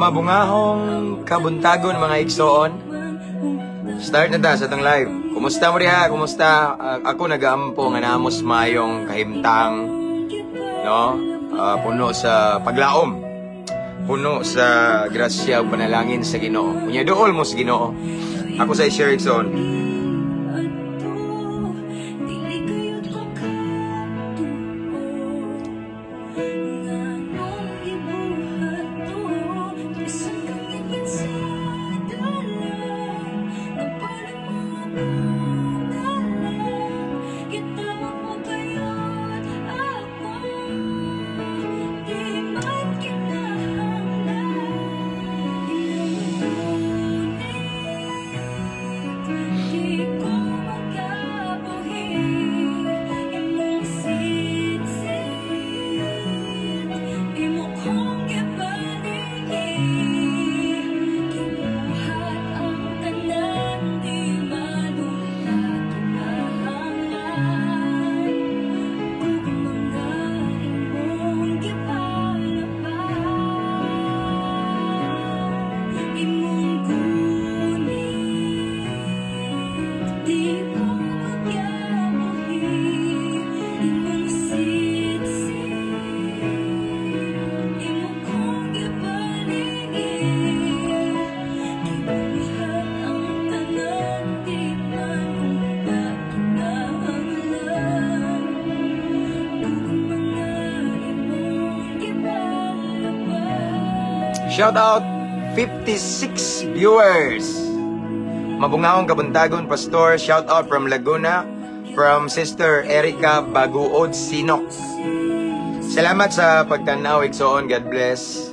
Mabungahong kabuntagon, mga igsoon. Start na ta sa atong live. Kumusta mo diha? Kumusta? Ako nagaampo nga naa mo's maayong kahimtang, no? Puno sa paglaom. Puno sa grasya ug panalangin sa Ginoo. Unya duol mo sa Ginoo. Ako sa i-share, igsoon. Ato, dili kayod ko katuo nganong gibuhat to. Bisan kang ngipin sa dalan, nagpalit mo akong dalan. Gitawag mo kayod ako, di man kinahanglan. Imong di ko makabuhi, imong sitsit, imo kong gipanigi. Gibuhat ang tanan, di man unta kinahanglan. Ug mga imong gipalabas, imong gunit, di ko magyabuhi, imong sitsit, imo kong gipalingi. Gibuhat ang tanan, di man unta kinahanglan. Ug mga imong gipalabas. Shout out 56 viewers. Mabungahong kabuntagon, Pastor. Shout out from Laguna, from Sister Erica Baguod Sinok. Salamat sa pagtanaw, igsoon. God bless.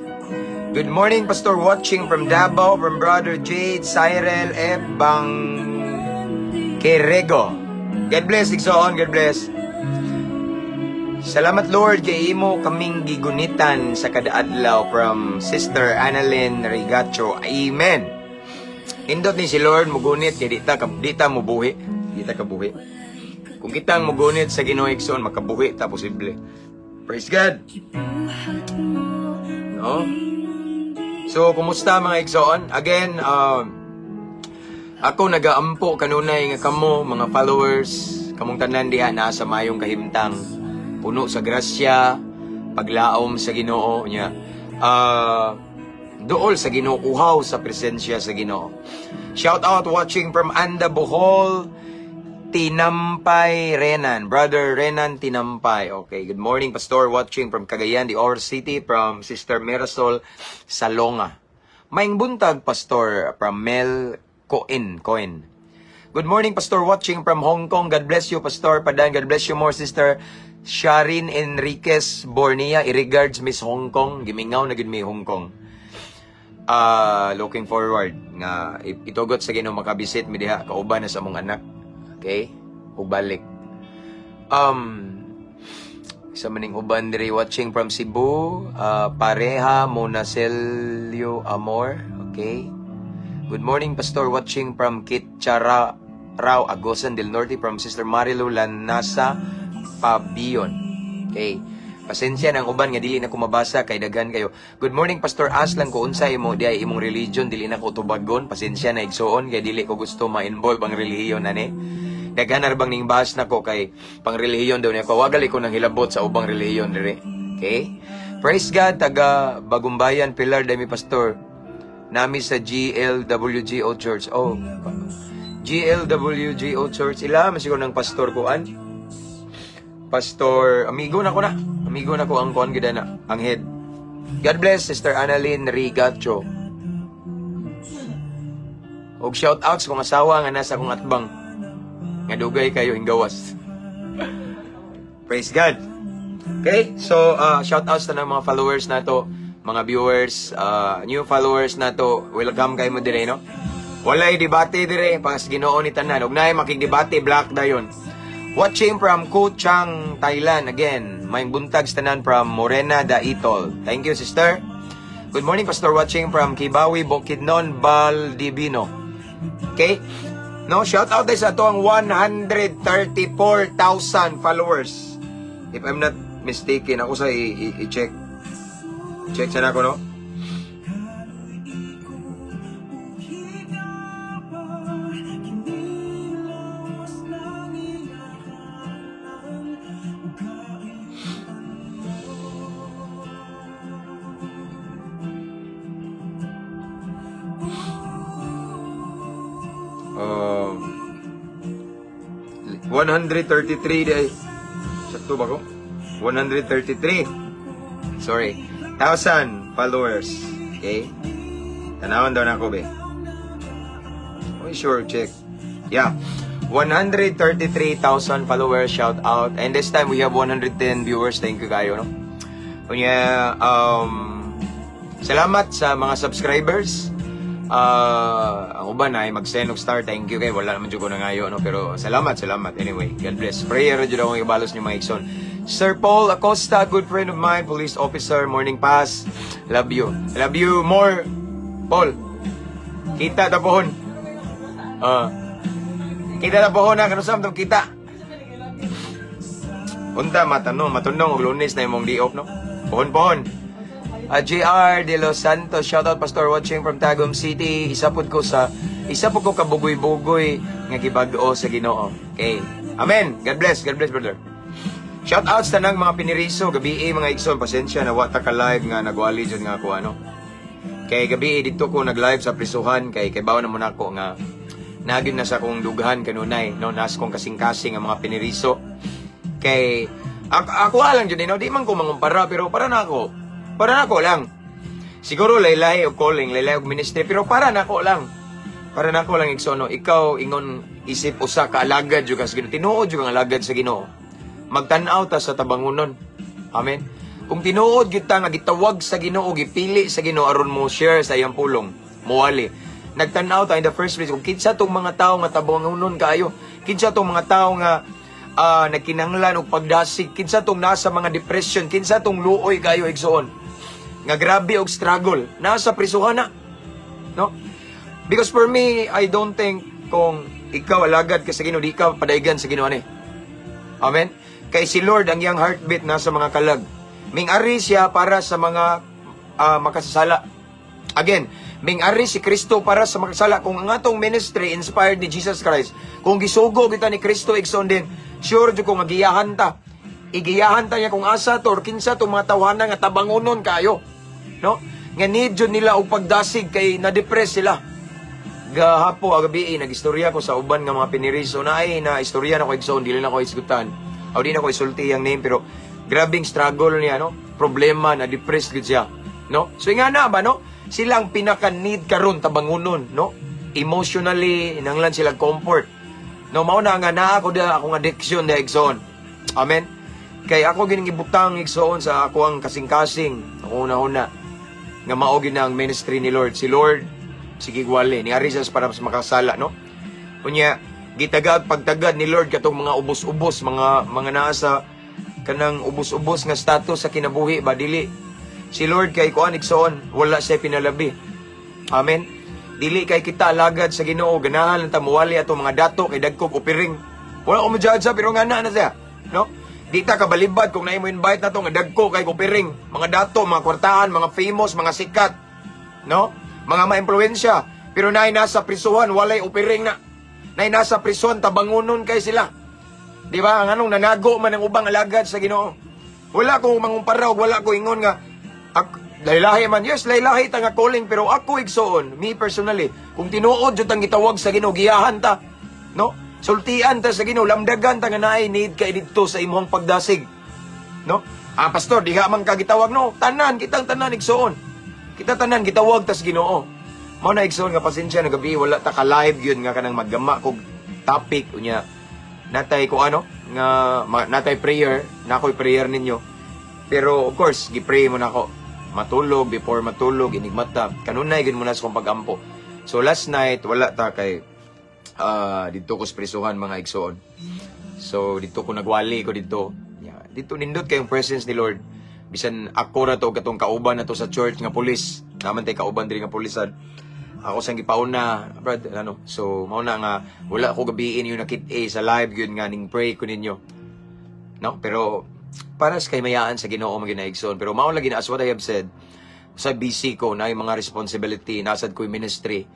Good morning, Pastor. Watching from Davao, from Brother Jade Cyril F. Bang Kerego. God bless, igsoon. God bless. Salamat, Lord, kay imo kaming gigunitan sa kada adlaw, from Sister Annalyn Rigacho. Amen. Indot ni si Lord mugunit kay di ta mubuhi, di ta kabuhi. Kung kitang mugunit sa Ginoo, igsoon, makabuhi ta posible. Praise God. No? So, kumusta, mga igsoon? Again, ako nagaampo kanunay nga kamo, mga followers, kamong tanan diha naa sa mayong kahimtang, puno sa grasya, paglaom sa Ginoo nya. Duol sa Ginoo, uhaw sa presensya sa Ginoo. Shout out watching from Anda Bohol, Tinampay Renan, Brother Renan Tinampay. Okay, good morning, Pastor, watching from Cagayan de Oro City, from Sister Mirasol Salonga. Maayong buntag, Pastor, from Mel Coin Coin. Good morning, Pastor, watching from Hong Kong. God bless you, Pastor Padan. God bless you more, Sister Sharin Enriquez Bornea. I-regards Miss Hong Kong. Gimingaw na gud mi Hong Kong. Looking forward nga itugot sa Ginoo makabisit mi diha kauban na sa among anak. Okay? Ug balik. Sa maning uban diri, watching from Cebu, Pareha Monacelio Amor. Okay? Good morning, Pastor, watching from Kitchara Rao, Agosan del Norte, from Sister Marilu Lanasa Pabion. Okay. Pasensya ng uban nga dili na ko mabasa kay daghan kayo. Good morning, Pastor. Aslan ko unsa imo di ay imong religion, dili na ko tubagon. Pasensya na, igsoon, kay dili ko gusto ma-involve ang relihiyon ani. Daghan na bang ning bash nako kay pang relihiyon daw niya ko. Wa gali ko nang hilabot sa ubang relihiyon dire. Okay? Praise God, taga Bagumbayan Pilar dami, Pastor. Nami sa GLWGO Church. Oh, GLWGO Church. Ila man siguro ng pastor kuan. Pastor, amigo na ko na. Amigo na ko ang kuan gid na, ang head. God bless Sister Annalyn Rigacho. Og shout out sa kong asawa nga nasa akong atbang. Nga dugay kayo hinggawas. Praise God. Okay, so shout outs na ng mga followers nato, mga viewers, new followers nato. Welcome kayo mo dire, no? Walay debate dire, pas Ginoo ni tanan. Ug naay makigdebate, block dayon. Watching from Koh Chang, Thailand again. Maayong buntag sa tanan from Morena da Itol. Thank you, sister. Good morning, Pastor. Watching from Kibawi, Bukidnon, Valdivino. Okay? No, shout out sa ato ang 134,000 followers. If I'm not mistaken, ako sa i-check. Check sana ko, no? 133 day. Sakto ba ko? 133. Sorry. Thousand followers. Okay? Tanawon daw na ako, be. Oh, sure, check. Yeah. 133,000 followers, shout out. And this time we have 110 viewers. Thank you kayo, no? Unya, salamat sa mga subscribers. Ang uban ay mag-send og star. Thank you kay wala naman jud ko nangayo, no? Pero salamat, salamat. Anyway, God bless. Prayer jud akong ibalos niyo, mga igsoon. Sir Paul Acosta, good friend of mine, police officer, morning, Pas. Love you. Love you more, Paul. Kita ta pohon. Ah. Kita ta pohon na kanusam tong kita. Unta matanong, matunong og Lunes na imong day off, no? Pohon pohon. JR De Los Santos, shoutout, Pastor, watching from Tagum City. Isa pud ko ka bugoy-bugoy nga gibag-o sa Ginoo. Okay. Amen. God bless. God bless, brother. Shout out sa tanang mga piniriso gabi, mga igsoon, pasensya na wa ta ka live nga nagwali jud nga ako ano. Kay gabi dito ko nag-live sa prisuhan kay bawo na mo nako nga nagin na sa akong dughan kanunay, no, nas kong kasing-kasing ang mga piniriso. Kay ako lang jud, no, di man ko mangumpara, pero para na ako. Para na ako lang. Siguro laylay og calling, laylay og ministry, pero para na ako lang. Para na ako lang, igsoon, no. Ikaw ingon isip usa ka alagad jud ka sa Ginoo. Tinuod jud ang alagad sa Ginoo. Magtan-aw ta sa tabangunon. Amen. Kung tinuod gyud ta nga gitawag sa Ginoo, gipili sa Ginoo aron mo share sa iyang pulong, muwali. Nagtan-aw ta in the first place kung kinsa tong mga tawo nga tabangunon kaayo, kinsa tong mga tawo nga nagkinahanglan og pagdasig, kinsa tong nasa mga depression, kinsa tong luoy kaayo, igsoon. Nga grabe og struggle, nasa prisuhan na. No? Because for me, I don't think kung ikaw alagad ka sa Ginoo, di ka padaygan sa Ginoo ani. Amen? Kay si Lord, ang iyang heartbeat nasa mga kalag. Ming-ari siya para sa mga makasasala. Again, ming-ari si Kristo para sa makasala. Kung ang atong ministry inspired ni Jesus Christ, kung gisugo kita ni Kristo, igsoon din, sure jud ko nga giyahan ta. Igiyahan ta niya kung asa to or kinsa tong mga tawhana nga tabangunon kayo. No? Nga need jud nila og pagdasig kay na-depress sila. Gahapo agabi nagistorya ko sa uban nga mga piniriso na ay na istorya na ko, igsoon, dili na ko isgutan. Aw di na ko isulti ang name, pero grabing struggle niya, no? Problema, na depressed gud siya, no? So nga na ba, no? Sila ang pinaka need karon tabangunon, no? Emotionally inanglan sila comfort. No, mao na nga naa ko da akong addiction da, igsoon. Amen. Kay ako gining ibutang, igsoon, sa ako ang kasing-kasing, ako una-una nga mao gyud na ang ministry ni Lord. Si Lord sige gwali ni ari siya para sa makasala, no? Unya gitagag pagtagad ni Lord katong mga ubos-ubos, mga naa sa kanang ubos-ubos nga status sa kinabuhi ba. Dili si Lord kay kuan, igsoon, wala siya pinalabi. Amen. Dili kay kita alagad sa Ginoo ganahan lang ta muwali ato mga dato kay dagkog opiring. Wala ko mo judge, pero nga na siya, no? Di ta kabalibad kung naimo invite na to nga dagko kay opiring, mga dato, mga kwartahan, mga famous, mga sikat, no, mga maimpluwensya, pero naay nasa prisuhan, walay opiring na. Naay nasa prison, tabangunon kay sila. Di ba? Ang anong nanago man ang ubang alagad sa Ginoo. Wala ko mangumpara og wala ko ingon nga laylahi man. Yes, laylahi ta nga calling, pero ako, igsoon, me personally, kung tinuod jud ang gitawag sa Ginoo, giyahan ta. No? Sultian ta sa Ginoo, lamdagan ta nga naay need kay didto sa imong pagdasig. No? Ah, pastor, diha man ka gitawag, no? Tanan, kitang tanan, igsoon. Kita tanan gitawag tas Ginoo. Mao na, igsoon, nga pasensya na gabi wala ta ka live yun nga kanang maggama kog topic, unya natay ko ano nga natay prayer na ako'y prayer ninyo. Pero of course, gi-pray mo na ako matulog, before matulog, inigmata kanunay gid mo na sa akong pagampo. So last night wala ta kay didto ko sa prisuhan, mga igsoon. So didto ko nagwali ko didto. Yeah, didto nindot kayong presence ni Lord. Bisan ako ra to katong kauban na to sa church nga pulis. Naman tay kauban diri nga pulisan. Ako sang gipauna, brad, ano. So mao na nga wala ko gabiin yung nakit-a sa live yun nga ning pray ko ninyo. No? Pero para sa kaymayaan sa Ginoo mga igsoon. Pero mao lagi na, as what I have said, sa busy ko na yung mga responsibility, nasad ko yung ministry.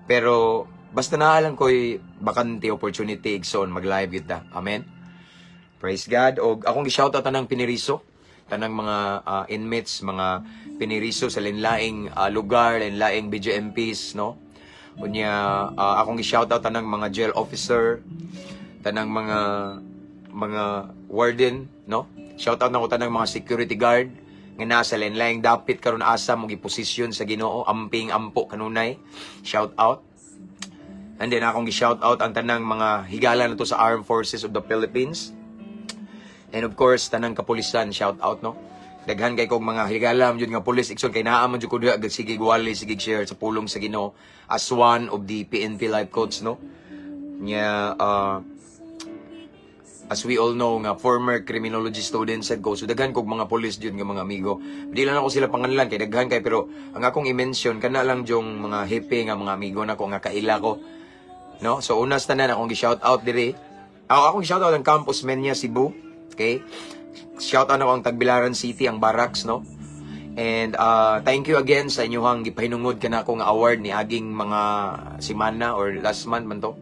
Pero basta naalang ko'y bakante opportunity, igsoon, mag-live kita. Amen. Praise God. Og akong gi-shoutout tanang piniriso, tanang mga inmates, mga piniriso sa lain-laing lugar, lain-laing BJMPs, no? Unya akong gi-shout out tanang mga jail officer, tanang mga warden, no? Shout out nako tanang mga security guard nga nasa lain-laing dapit karon, asa mo giposisyon sa Ginoo, amping ampo kanunay. Shout out. And then akong gi-shout out ang tanang mga higala nato sa Armed Forces of the Philippines. And of course, tanang kapulisan, shout out, no? Daghan kay kog mga higala jud nga pulis, igsoon, kay naa man jud ko diha, sige wali, sige share sa pulong sa Ginoo as one of the PNP life coach, no? Nya as we all know nga former criminology student sad ko, so daghan kog mga pulis jud nga mga amigo. Di lang ako sila panganlan kay daghan kay, pero ang akong i-mention kana lang jung mga hepe nga mga amigo nako nga kaila ko, no? So una sa tanan, akong gi-shout out diri, akong gi-shout out ang Campus Menya Cebu, okay? Shout out nako ang Tagbilaran City, ang Barracks, no? And thank you again sa inyong gipahinungod kanako nga award ni aging mga semana or last month man to,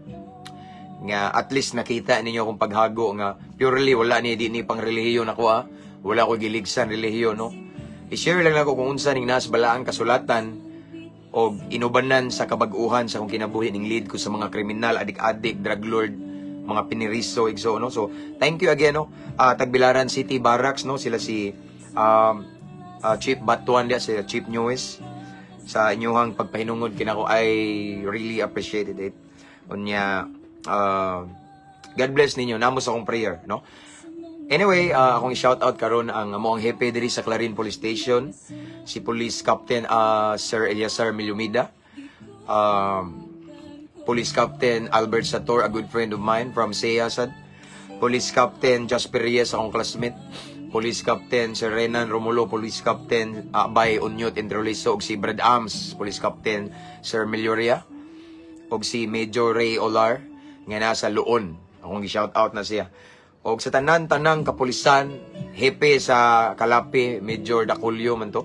nga at least nakita ninyo akong paghago nga purely wala ni, di ni pang relihiyon ako, ah. Wala ko giligsan relihiyon, no? I-share lang nako kung unsa ning nas balaang kasulatan og inubanan sa kabag-uhan sa akong kinabuhi ning lead ko sa mga kriminal, adik-adik, drug lord, mga piniriso, igso, no? So thank you again, no? Tagbilaran City Barracks, no? Sila si Chief Batuan diya, si Chief News, sa inyong pagpahinungod kinako, I really appreciated it. Unya God bless ninyo, namo sa akong prayer, no? Anyway, akong i-shout out karon ang amo ang hepe diri sa Clarin Police Station, si Police Captain Sir Eliasar Milumida. Police Captain Albert Sator, a good friend of mine from Seyasad. Police Captain Jasper Reyes, akong classmate. Police Captain Sir Renan Romulo, Police Captain Abay Unyot Indroliso, ug si Brad Ams, Police Captain Sir Melioria, ug si Major Ray Olar, nga nasa Luon. Akong gi-shout out na siya. Og sa tanan-tanang kapulisan, hepe sa Calape, Major Daculio man to.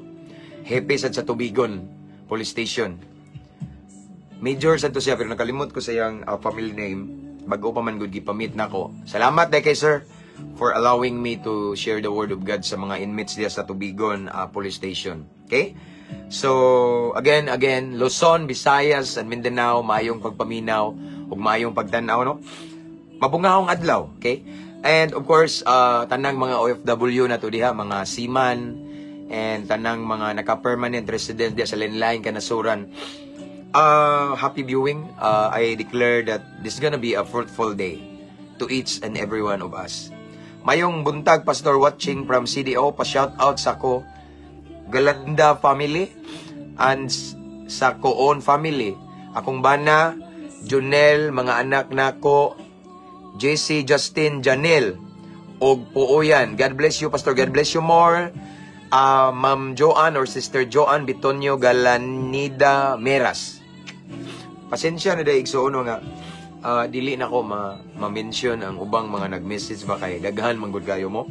Hepe sad sa Tubigon Police Station. Major sad to siya, pero nakalimot ko sa iyang family name. Bago pa man gud gipamit nako. Salamat dahil kay sir for allowing me to share the word of God sa mga inmates diya sa Tubigon Police Station. Okay? So, again, again, Luzon, Visayas, and Mindanao, maayong pagpaminaw ug maayong pagtan-aw, no? Mabungahong adlaw, okay? And of course, tanang mga OFW na to diha, mga seaman, and tanang mga naka-permanent resident diha sa lain-lain kanasuran. Happy viewing. I declare that this is gonna be a fruitful day to each and every one of us. Mayong buntag, Pastor, watching from CDO, pa-shout out sa ko Galanda family and sa Koon family. Akong bana, Junel, mga anak nako, JC, Justin, Janel, og Puoyan. God bless you, Pastor. God bless you more. Ma'am Joanne or Sister Joanne Bitonio Galanida Meras. Pasensya na dahil, igsuon, nga dili na ko ma-mention ang ubang mga nag-message ba kay daghan man gud kayo mo.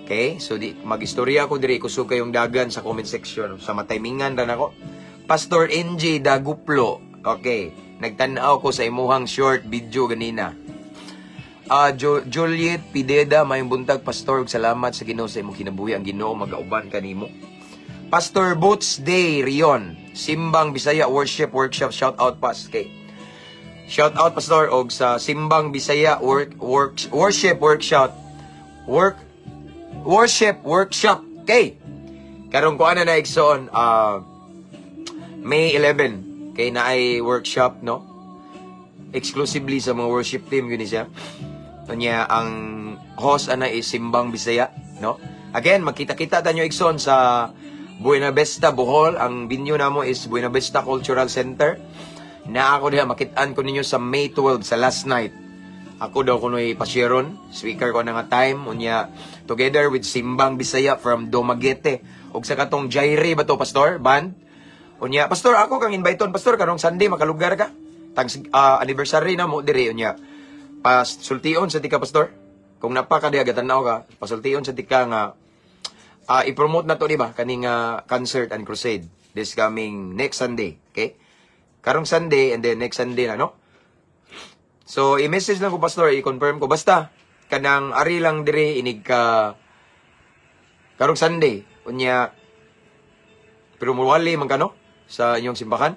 Okay? So di magistorya ko diri, kusog kayong dagan sa comment section. Sa mataymingan ra nako. Pastor NJ Daguplo. Okay. Nagtan-aw ko sa imuhang short video ganina. Juliet Pideda, mayong buntag, Pastor, ug salamat sa Ginoo sa imong kinabuhi. Ang Ginoo magauban kanimo. Pastor Boots Day Rion, Simbang Bisaya Worship Workshop, shout out pas kay. Shout out, Pastor, og sa Simbang Bisaya Work, Work Worship Workshop Work Worship Workshop. Okay. Karon ko ana na, igsoon, May 11 kay naay workshop, no? Exclusively sa mga worship team yun siya. Unya ang host ana is Simbang Bisaya, no? Again, magkita-kita tanyo, igsoon, sa Buena Vista, Bohol. Ang venue namo is Buena Vista Cultural Center. Na ako diha, makit-an ko ninyo sa May 12 sa last night. Ako daw kuno'y pasyeron, speaker ko na nga time, unya together with Simbang Bisaya from Dumaguete. Ug sa katong Jairi ba to, Pastor? Band? Unya, Pastor, ako kang inviteon, Pastor, karong Sunday makalugar ka. Tang anniversary na mo diri, unya. Pasultion sa tika, Pastor. Kung napa ka diha gatanaw ka, pasultion sa tika nga i-promote na to, di ba, kaning concert and crusade this coming next Sunday, okay? Karong Sunday and then next Sunday na, no? So, i-message lang ko, Pastor, i-confirm ko. Basta, kanang ari lang dire, inig ka, karong Sunday, unya, pero muwali man ka, no? Sa inyong simbahan.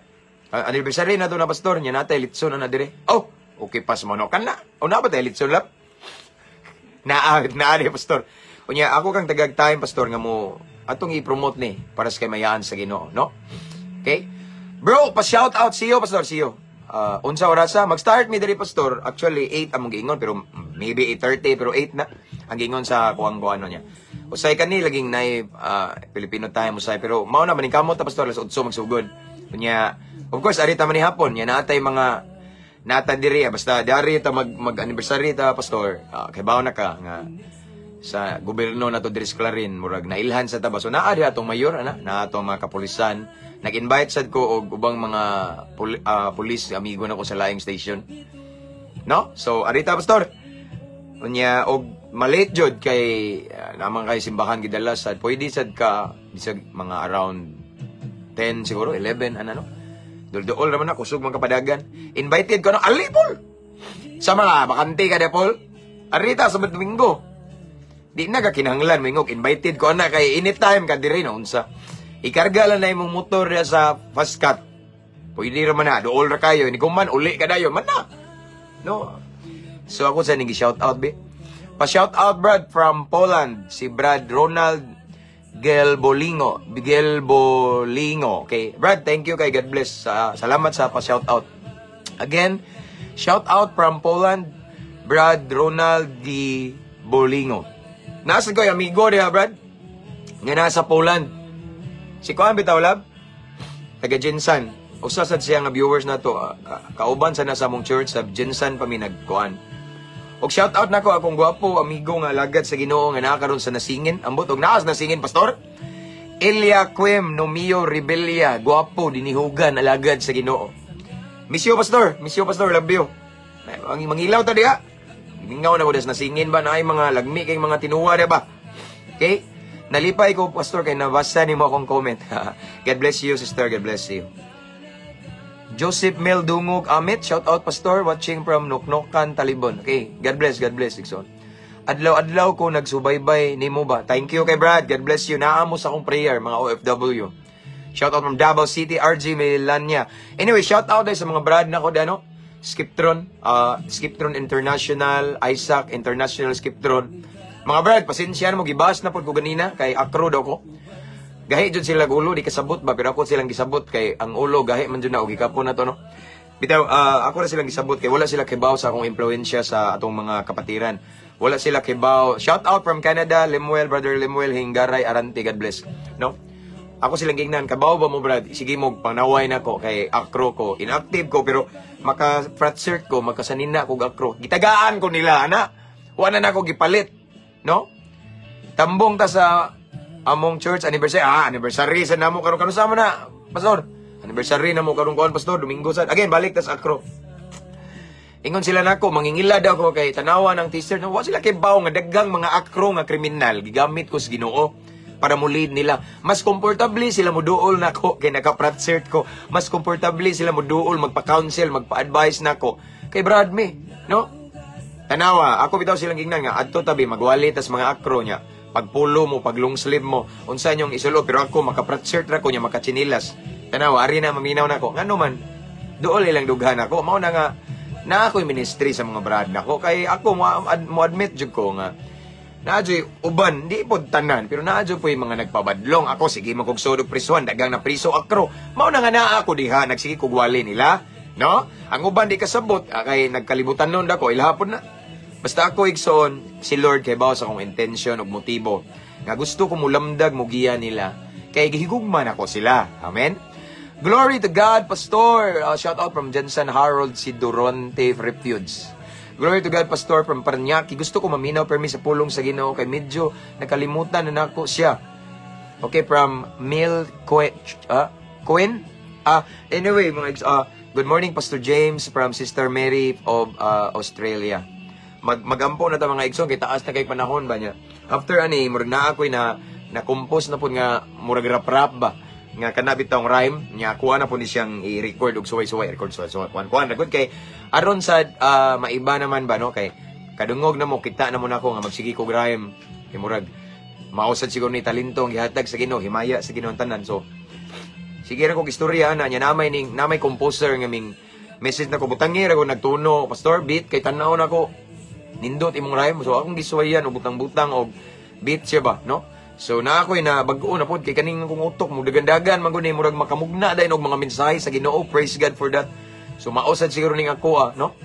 Anniversary na to na, Pastor, nya natay litson na dire. Oh, okay pas mo no kana. O na ba tay litson lap? Naa naa di, Pastor. Unya ako kang tagag time, Pastor, nga mo atong i-promote ni para sa kamayan sa Ginoo, no? Okay? Bro, pa shout out see you, Pastor, see you. Unsa orasa mag-start mi diri, Pastor? Actually 8 among giingon, pero maybe 8:30, pero 8 na ang giingon sa kuang kuano niya. Usay kani laging nay Filipino time usay, pero mao na maning kamot ta, Pastor, alas 8 magsugod. Unya of course ari ta man ni hapon nya natay mga nata diri, basta dari ta mag mag anniversary ta, Pastor, kay bawo na ka nga sa gobyerno na to diri sa Clarin murag nailhan sa taba. So naa di atong mayor ana, naa atong mga kapulisan. Nag-invite sad ko og ubang mga pulis amigo na ko sa laing station. No? So arita, Pastor. Unya og malate jud kay naman kay simbahan gidala sad, pwede sad ka bisag mga around 10 siguro, 11 ana no. Dol-dool naman na kusog man kapadagan. Invited ko no ali Paul. Sa mga bakante ka de Paul. Arita sa Domingo. Di na ka kinahanglan moingog invited ko ana kay anytime ka diri no unsa. Ikarga lang na imong motor diya sa fast cut. Pwede ra man na, dool ra kayo, ni kuman uli ka dayon man na. No. So ako sa ning shout out be. Pa shout out Brad from Poland, si Brad Ronald Gelbolingo, Gelbolingo. Okay. Brad, thank you kay God bless. Salamat sa pa shout out. Again, shout out from Poland, Brad Ronald G. Bolingo. Nasa ko yung amigo diha, Brad. Nga nasa Poland. Si Kuan bitaw lab. Taga GenSan. Usa sad siya nga viewers na to. Kauban sa nasa mong church sa GenSan pa mi nagkuan. Og shout out nako akong gwapo amigo nga alagad sa Ginoo nga naa karon sa Nasingin. Ambot og naa sa Nasingin, Pastor. Elia Quem Nomio Rebella, gwapo dinihugan alagad sa Ginoo. Miss you, Pastor. Miss you, Pastor, love you. Ang mangilaw ta diha. Mingaw na ko des Nasingin ba na ay mga lagmi kay mga tinuwa diha ba. Okay? Nalipay ko, Pastor, kay nabasa nimo akong comment. God bless you, sister. God bless you. Joseph Mel Dungog Amit, shout out, Pastor, watching from Nuknokan, Talibon. Okay, God bless, Igsoon. Adlaw-adlaw ko nagsubaybay nimo ba? Thank you kay Brad. God bless you. Naa mo sa akong prayer, mga OFW. Shout out from Davao City, RG Melania. Anyway, shout out sa mga brad na ko ano? Skiptron, Skiptron International, Isaac International Skiptron. Mga brad, pasensya na mo, gibas na pod ko ganina, kay akro daw ko. Gahi jud sila ulo, di kasabot ba, pero ako silang gisabot kay ang ulo gahi man jud na og gikapon na to no. Bitaw, ako na silang gisabot kay wala sila kibaw sa akong impluwensya sa atong mga kapatiran. Wala sila kibaw. Shout out from Canada, Lemuel, Brother Lemuel Hingaray Arante, God bless. No? Ako silang gingnan, kabaw ba mo, Brad? Sige mo, panaway na ko kay akro ko. Inactive ko pero maka frat cert ko, makasanina ko akro. Gitagaan ko nila ana. Wala na ako gipalit, no? Tambong ta sa among church anniversary. Ah, anniversary sa namo karon karon sama na, Pastor. Anniversary na mo karon kuan, Pastor, Domingo sad. Again, balik tas akro. Ingon sila nako, mangingila daw ko kay tanawa ng t-shirt. No, wa sila kay baw nga daghang mga akro nga kriminal gigamit ko sa Ginoo para mo lead nila. Mas komportable sila mo duol nako kay naka-frat shirt ko. Mas komportable sila mo duol magpa-counsel, magpa-advise nako. Kay Brad me, no? Tanawa, ako bitaw silang gingnan nga adto tabi magwali tas mga akro niya. Pagpulo mo, pag long sleeve mo, unsa inyong isulo, pero ako maka-frat shirt ra ko niya makatsinilas. Tanawa, ari na maminaw nako. Ngano man, duol ilang dughan ako. Mao na nga na ako'y ministry sa mga brad nako kay ako mo admit jud ko nga naa juy uban, di pod tanan, pero naa jud po'y mga nagpabadlong. Ako sige man kog sudog prisuhan, dagang na priso akro. Mao na nga naa ako diha, nagsige kog wali nila, no? Ang uban di kasabot, kay nagkalibutan nun dako, ilahapon na. Basta ako, igsoon, si Lord kay bawo sa akong intention ug motibo nga gusto ko mulamdag mugiya nila kay gihigugma nako sila. Amen. Glory to God, Pastor. Shout out from Jensen Harold Sidoronte Refuge. Glory to God, Pastor from Paranaque. Gusto ko maminaw permi sa pulong sa Ginoo kay medyo nakalimutan na nako siya. Okay, from Mil Quinn? Anyway, mga good morning, Pastor James from Sister Mary of Australia. Magampo na ta, mga igsoon, kay taas na kay panahon ba niya. After ani murag naa ko'y na na-compose na pud nga murag rap-rap ba nga kana bitawng rhyme niya, kuha na po ni siyang i-record og suway-suway, record suway-suway, kuan kuan na gud kay aron sa maiba naman ba no, kay kadungog na mo, kita na mo nako nga magsige kog rhyme kay murag mao sad siguro ni talento ang gihatag sa Ginoo, himaya sa Ginoo ang tanan. So Sige ra kog istorya ana nya, namay ning namay composer nga ming message na ko, butangi ra ko nagtuno, "Pastor, beat kay tan-aw nako nindot imong rhyme." So akong gisuwayan og butang-butang og beat siya ba, no? So na ako'y na bag-o na pod kay kaning akong utok mo dagandagan man gud ni, murag makamugna dayon og mga mensahe sa Ginoo. Praise God for that. So mao sad siguro ning ako ah, no?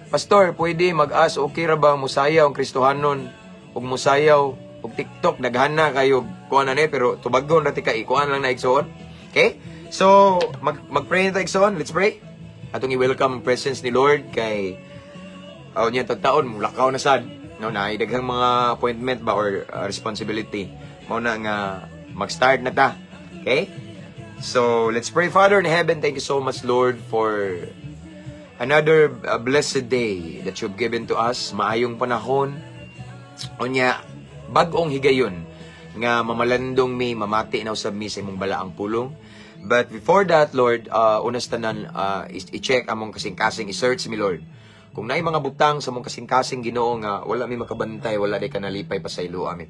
Pastor, pwede mag-ask, okay ra ba musayaw ang Kristohanon ug musayaw og TikTok? Daghan na kayo kuan na ni, pero tubagon ra tika, ikuan lang na, igsoon. Okay? So mag-pray na ta, igsoon. Let's pray. Atong i-welcome ang presence ni Lord kay aw niya taon mulakaw na sad, no, na daghang mga appointment ba or responsibility. Mao na nga mag-start na ta. Okay? So let's pray. Father in heaven, thank you so much, Lord, for another blessed day that you've given to us. Maayong panahon. Unya, bag-ong higayon nga mamalandong mi, mamati na usab mi sa imong balaang pulong. But before that, Lord, unas tanan, i-check among kasing-kasing, i-search mi, Lord. Kung naay mga butang sa among kasing-kasing, Ginoo, nga wala mi makabantay, wala di ka nalipay, pasaylo ami.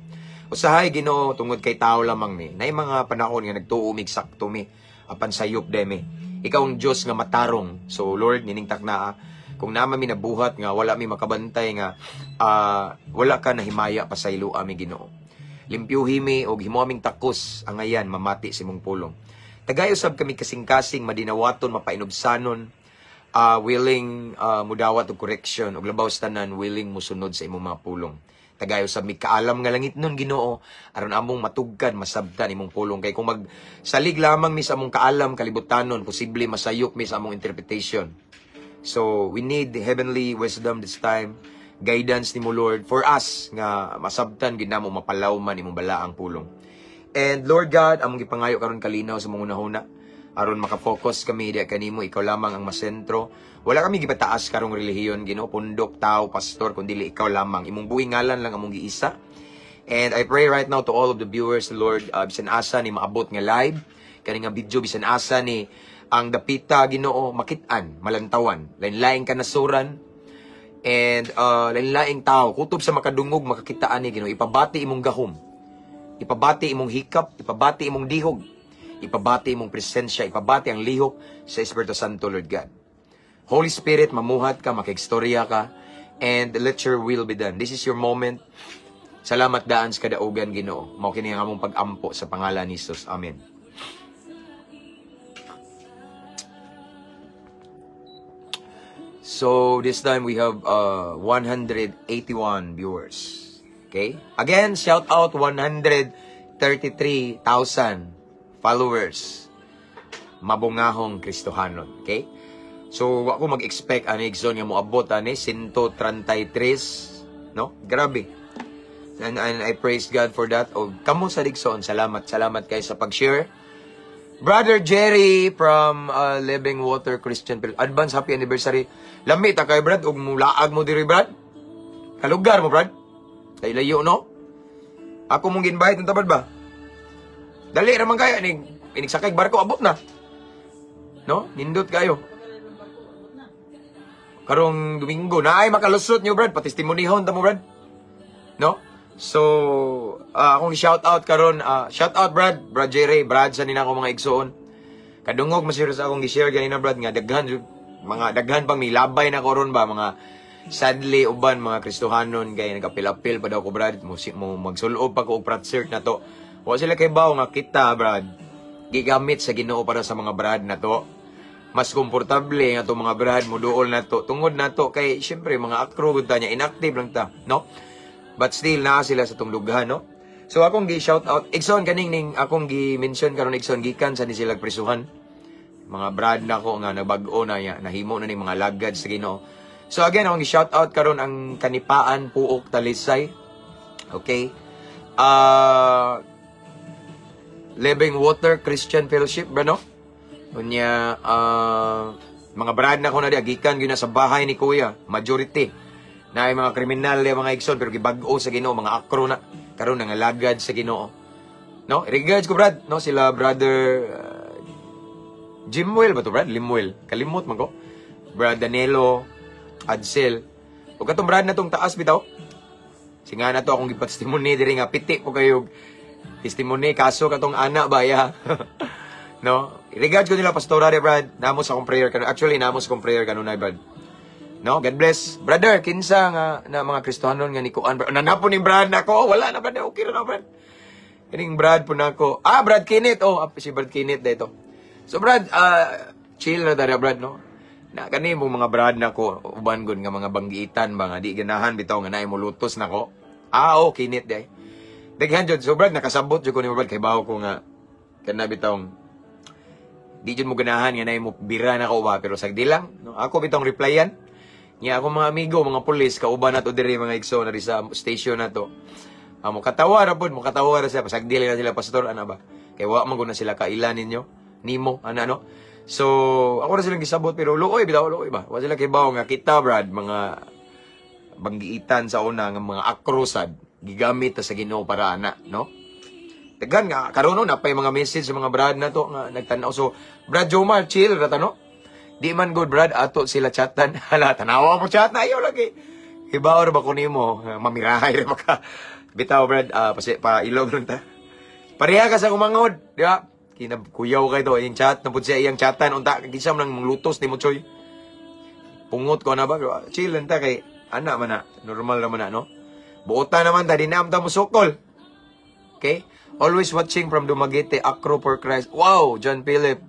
Usahay, Ginoo, tungod kay tao lamang mi. Naay mga panahon nga nagtuo mig sakto mi, apan sayop de mi. Ikaw ang Dios nga matarong. So Lord, nining taknaa, kung naa mi nabuhat nga wala mi makabantay nga wala ka nahimaya, pasaylo ami, Ginoo. Limpyuhi mi og himo aming takos angayan mamati sa imong pulong. Tagay usab kami kasing-kasing madinawaton, mapainubsanon, willing mudawat og correction ug labaw sa tanan, willing musunod sa imong mga pulong. Tagay usab mi kaalam nga langit nun, Ginoo, aron among matugkad, masabtan imong pulong, kay kung magsalig lamang mi sa among kaalam kalibutanon, posible masayop mi sa among interpretation. So we need the heavenly wisdom this time, guidance nimo, Lord, for us nga masabtan gid namo, mapalaw man imong balaang pulong. And Lord God, among gipangayo karon, kalinaw sa among hunahuna aron makafocus kami diya kanimo, ikaw lamang ang masentro. Wala kami gipataas karong relihiyon, Ginoo, pundok, tao, pastor, kundi ikaw lamang. Imong buhi ngalan lang among giisa. And I pray right now to all of the viewers, Lord, bisan asa ni maabot nga live, kani nga video, bisan asa ni ang dapita, Ginoo, makit-an, malantawan, lain-laing kanasuran, and lain-laing tao, kutob sa makadungog, makakitaan ni, Ginoo, ipabati imong gahom. Ipabati imong hikap, ipabati imong dihog, ipabati imong presensya, ipabati ang lihok sa Espiritu Santo, Lord God. Holy Spirit, mamuhat ka, makigstorya ka, and let your will be done. This is your moment. Salamat daan sa kadaugan, Ginoo. Mao kini ang among pag-ampo sa pangalan ni Jesus. Amen. So, this time we have 181 viewers. Okay? Again, shout out 133,000 followers. Mabungahong Kristohanon. Okay? So, ako mag-expect ani, igsoon, nga moabot ani 133, no? Grabe. And I praise God for that. O kamo sa igsoon, salamat, salamat kayo sa pag-share. Brother Jerry from Living Water Christian Pil- Advance happy anniversary. Lami ta kay Brad, ug mulaag mo diri, Brad. Kalugar mo, Brad. Kay layo, no? Ako mong ginbayad ng tabad ba? Dali ra man kayo inig inigsakay barko, abot na. No? Nindot kayo. Karong Domingo na ay makalusot niyo, Brad, patestimonihon ta mo, Brad. No? So, akong shout out karon, shout out Brad, Brad Jerry, Brad sa nina ko mga igsoon. Kadungog masiro sa akong gi-share ganina, Brad, nga daghan mga daghan pang milabay na ko ron ba, mga sadly uban mga Kristohanon kay nagapil-apil pa daw ko, Brad, mo magsulob pa ko og prat-cert na to. Wa sila kay baw nga kita, Brad, gigamit sa Ginoo para sa mga brad na to. Mas komportable nga to mga brad mo duol na to tungod na to kay syempre mga akro gud ta niya, inactive lang ta, no? But still naa sila sa tong dughan, no? So akong gi shout out, igsoon, kaning ning akong gi mention karon, igsoon, gikan sa ni sila prisuhan. Mga brad na ko nga nabag-o na ya, nahimo na ni mga lagad sa Ginoo. So again, akong gi shout out karon ang Kanipaan, Puok, Talisay. Okay? Living Water Christian Fellowship ba, no? Unya, mga brad na ko na di gikan gyud na sa bahay ni Kuya, majority. Na ay mga kriminal ya mga igsoon, pero gibag-o sa Ginoo, mga akro na karon nangalagad sa Ginoo. No? Regards ko, Brad, no, sila brother Jimwell ba to, Brad? Limuel. Kalimot man ko. Brad Danilo, Adsel. Ug katong brad na tong taas bitaw. Singa na to akong gipatestimony diri nga piti po kayo testimony kaso katong ana ba ya. No? Regards ko nila, Pastora de Brad. Namo sa akong prayer kanu. Actually, namo sa akong prayer kanunay, Brad. No? God bless. Brother, kinsa nga na mga Kristohanon nga nikuan, Brad. Nanapon ni Brad nako. Wala na, Brad. Okay ra na, Brad. Kining Brad po nako. Ah, Brad Kenneth. Oh, ah, si Brad Kenneth dito. So, Brad, chill na dara, Brad, no? Na kani mo mga Brad nako, uban gud nga mga banggiitan ba nga di ganahan bitaw nga naay molutos nako. Ah, oh, Kenneth day. Daghan jud. So, Brad, nakasabot jud ko ni Brad kay bawo ko nga kana bitawng di jud mo ganahan nga naay mo bira na ko ba, pero sagdi lang, no? Ako bitong replyan niya ako mga amigo, mga pulis kauban nato diri, mga igsoon na sa station nato. Ah, mo katawa ra pod, mo katawa ra siya, pasagdi lang na sila, pastor, ana ba, kay wa man gud na sila kaila ninyo nimo ana, no? So ako ra silang gisabot, pero luoy bitaw, luoy ba, wa sila kibaw nga kita, Brad, mga banggiitan sa una nga mga akrosad gigamit ta sa Ginoo para ana, no? Daghan nga karon, no, napay mga message sa mga brad na to nga nagtan-aw. So Brad Jomar, chill ra ta, no? Di man good, Brad, ato sila chatan. Hala, tanawa mo chat na ayaw lagi. Hibaw ra ba ko nimo, mamirahay ra baka. Bitaw, Brad, pasi pa ilog lang ta. Pareha ka sa kumangod, di ba? Kinakuyaw kay to iyang chat na pud siya iyang chatan unta kinsa man lang manglutos nimo, choy. Pungot ko na ba? Chill lang ta kay ana man na, normal naman na, no? Buota naman ta, di na ta musukol. Okay? Always watching from Dumaguete, Acro for Christ. Wow, John Philip.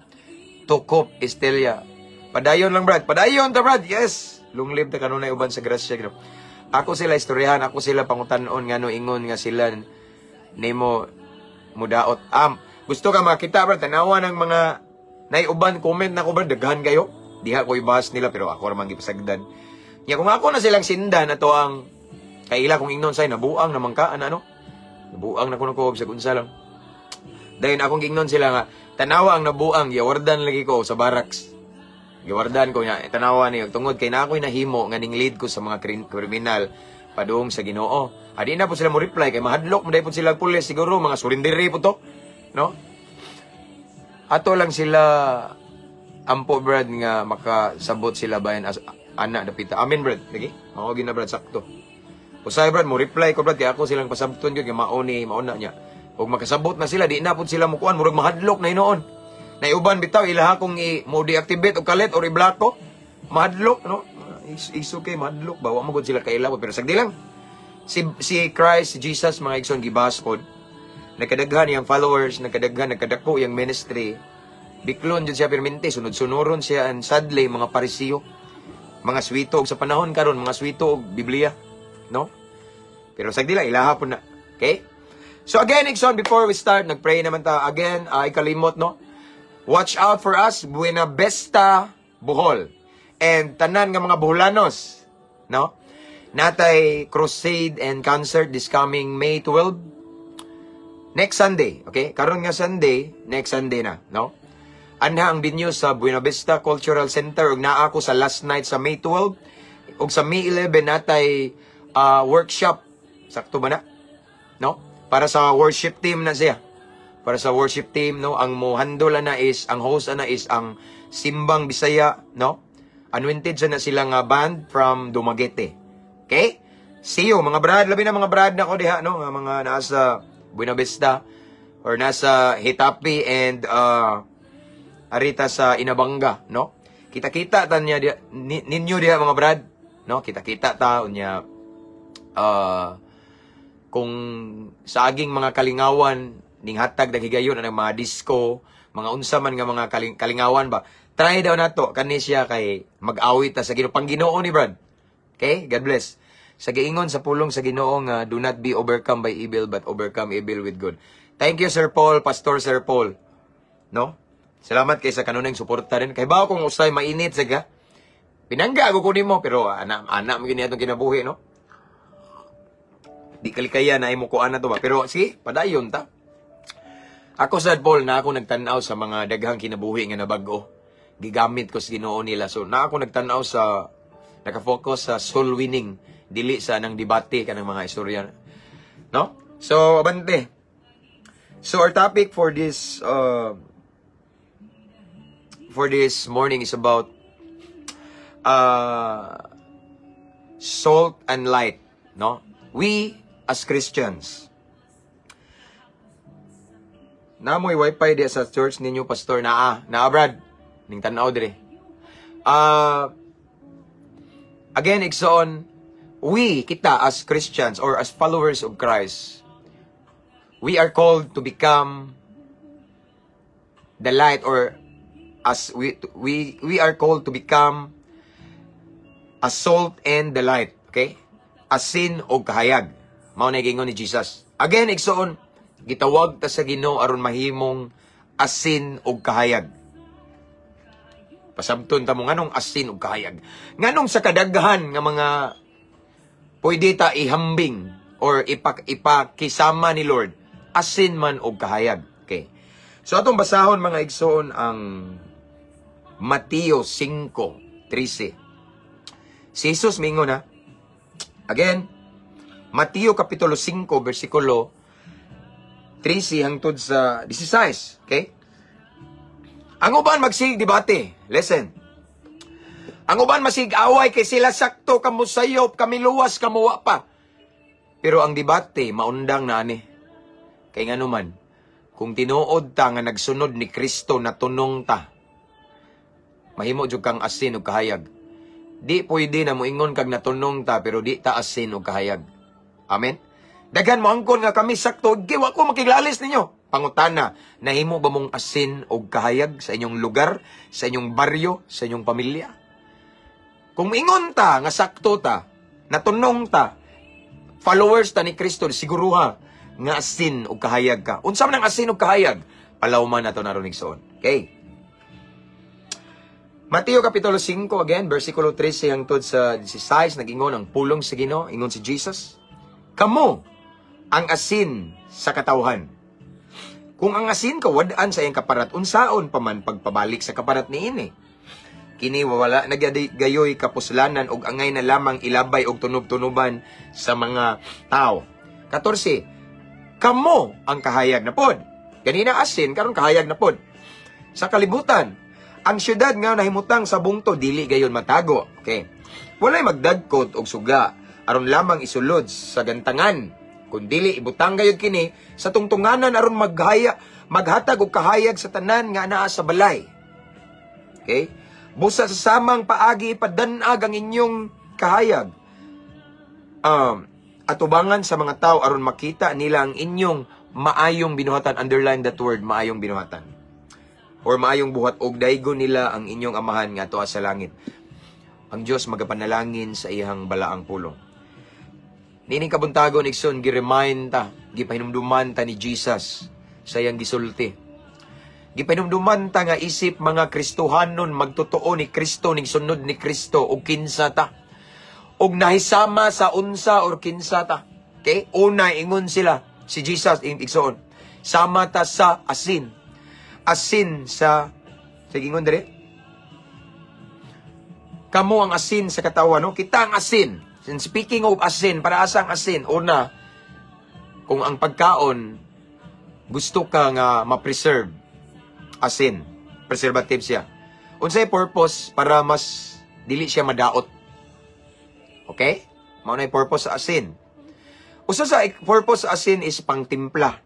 Tukop, Estelia. Padayon lang, Brad. Padayon ta, Brad. Yes. Long live ta kanunay uban sa grasya. Ginoo. Ako sila istoryahan, ako sila pangutanon ngano ingon nga sila nimo mudaot. Gusto ka makita, Brad, tanawa ng mga naiuban comment na ko, Brad, daghan kayo. Diha ko ibas nila pero ako ra man gipasagdan. Nya kung ako na silang sindan ato ang kaila kung ingnon say nabuang naman ka ana, no? Nabuang na kuno ko sa unsa lang. Dayon akong gingnon sila nga tanawa ang nabuang, giwardan lagi ko sa barracks. Giwardan ko niya, tanawa niyo tungod kay na ako'y nahimo nga ning lead ko sa mga kriminal padung sa Ginoo. Adi na po sila mo reply kay mahadlok mo po sila pulis, siguro mga surrendere po to, no? Ato lang sila ampo, Brad, nga makasabot sila bayan as ana dapita. Amen, Brad. Lagi. Mao gina, Brad, sakto. Usay, Brad, mo reply ko, Brad, kay ako silang pasabton gyud nga mao ni mao na niya. Ug makasabot na sila, di na pud sila mukuan, murag mahadlok na hinuon. Naiuban bitaw ilaha kong i mo deactivate og kalit or i-block ko. Mahadlok, no? Is okay mahadlok ba, wa mo gud sila kaila pero sagdi lang. Si Christ, si Jesus, mga igsoon, gibas pod. Nagkadaghan iyang followers, nagkadaghan, nagkadako iyang ministry. Biklon jud siya permente, sunod-sunoron siya and sadly mga Parisiyo, mga swito og sa panahon karon, mga swito og Biblia, no? Pero sagdi lang, ilaha po na. Okay? So again, igsoon, before we start, nagpray naman ta again, ay kalimot, no? Watch out for us, Buena Vista, Bohol. And tanan nga mga Boholanos, no? Natay crusade and concert this coming May 12. Next Sunday, okay? Karon nga Sunday, next Sunday na, no? Anha ang venue sa Buena Vista Cultural Center ug naa ako sa last night sa May 12 ug sa May 11 natay workshop. Sakto ba na? No? Para sa worship team na siya. Para sa worship team, no? Ang mo handle na is ang host ana is ang Simbang Bisaya, no? Anointed sa na sila nga band from Dumaguete. Okay? See you mga brad, labi na mga brad na ko diha, no, nga mga nasa Buena Vista or nasa Hitapi and arita sa Inabanga, no? Kita-kita ta niya diha, ninyo diha, mga brad, no? Kita-kita ta unya kung sa aging mga kalingawan ning hatag naghigayon ang mga disco, mga unsa man nga mga kalingawan ba. Try daw nato kani siya kay mag-awit ta sa Ginoo, pang Ginoo ni, Brad. Okay? God bless. Sa giingon sa pulong sa Ginoo nga do not be overcome by evil but overcome evil with good. Thank you, Sir Paul, Pastor Sir Paul. No? Salamat kay sa kanunay suporta rin. Kay bawo kung usay mainit sa ka. Pinangga ako kunin mo pero ana ana mo gini atong kinabuhi, no? Di kalikaya na imo kuan na to ba. Pero sige, padayon ta. Ako sad, Paul, na ako nagtan-aw sa mga daghang kinabuhi nga nabag-o. Gigamit ko sa Ginoo nila. So na ako nagtan-aw sa nakafocus sa soul winning, dili sa nang debate kanang mga istorya. No? So abante. So our topic for this morning is about salt and light, no? We as Christians, Naa moy wifi di sa church ninyo, Pastor? Naa. Naa, Brad. Ning tanaw dire. Again, igsoon, we, kita as Christians or as followers of Christ, we are called to become the light or as we are called to become a salt and the light, okay? Asin o kahayag. Mao na giingon ni Jesus. Again, igsoon, gitawag ta sa Ginoo aron mahimong asin og kahayag. Pasabton ta mo nganong asin ug kahayag. Nganong sa kadaghan nga mga pwede ta ihambing or ipakisama ni Lord, asin man og kahayag? Okay. So atong basahon, mga igsoon, ang Mateo 5:13. Si Jesus mingon na. Again, Mateo kapitulo 5 bersikulo 13 hangtod sa 16, okay? Ang uban magsig debate. Listen. Ang uban masig away kay sila sakto, kamo sayop, kami luwas, kamo wa pa. Pero ang debate maundang na ani. Kay ngano man, kung tinuod ta nga nagsunod ni Kristo, natunong ta, mahimo jud kang asin ug kahayag. Di pwede na moingon kag natunong ta pero di ta asin ug kahayag. Amen? Daghan mo angkon nga kami sakto, giwa ko makiglalis ninyo. Pangutana, nahimo ba mong asin og kahayag sa inyong lugar, sa inyong baryo, sa inyong pamilya? Kung ingon ta nga sakto ta, natunong ta, followers ta ni Kristo, siguruha nga asin og kahayag ka. Unsa man ang asin og kahayag? Palawman nato na igsoon. Okay. Mateo Kapitulo 5 again, versikulo 13 hangtod sa 16, nag-ingon ang pulong sa Ginoo, ingon si Jesus, "Kamo ang asin sa katawhan. Kung ang asin kawad-an sa iyang kaparat, unsaon pa man pagpabalik sa kaparat niini? Kini wala na gayoy kapuslanan og angay na lamang ilabay og tunob-tunoban sa mga tao." 14. "Kamo ang kahayag na pod." Ganina asin, karon kahayag na pod. "Sa kalibutan, ang syudad nga nahimutang sa bungto dili gayon matago." Okay. "Walay magdagkot og suga aron lamang isulod sa gantangan. Kundili ibutang gayud kini sa tungtunganan aron maghatag og kahayag sa tanan nga naa sa balay. Okay? Busa sa samang paagi ipadan-ag ang inyong kahayag atubangan sa mga tao aron makita nila ang inyong maayong binuhatan. Underline that word, maayong binuhatan. Or maayong buhat, og daygon nila ang inyong Amahan nga tuwa sa langit. Ang Dios magapanalangin sa iyang balaang pulong. Nining kabuntagon, igsoon, gi-remind ta, gipahinumduman ta ni Jesus sa iyang gisulti. Gipahinumduman ta nga isip mga Kristohanon, magtotoo ni Kristo, ning sunod ni Kristo, og kinsa ta. Og nahisama sa unsa or kinsa ta. Okay? Una, ingon sila, si Jesus, igsoon, sama ta sa asin. Asin sa, sige, ingon dire, "Kamo ang asin sa katawan," no? Kita ang asin. And speaking of asin, para asang asin? Una, kung ang pagkaon, gusto ka nga ma-preserve, asin. Preservative siya. Unsay purpose? Para mas dili siya madaot. Okay? Mao na purpose sa asin. Usa sa purpose sa asin is pangtimpla.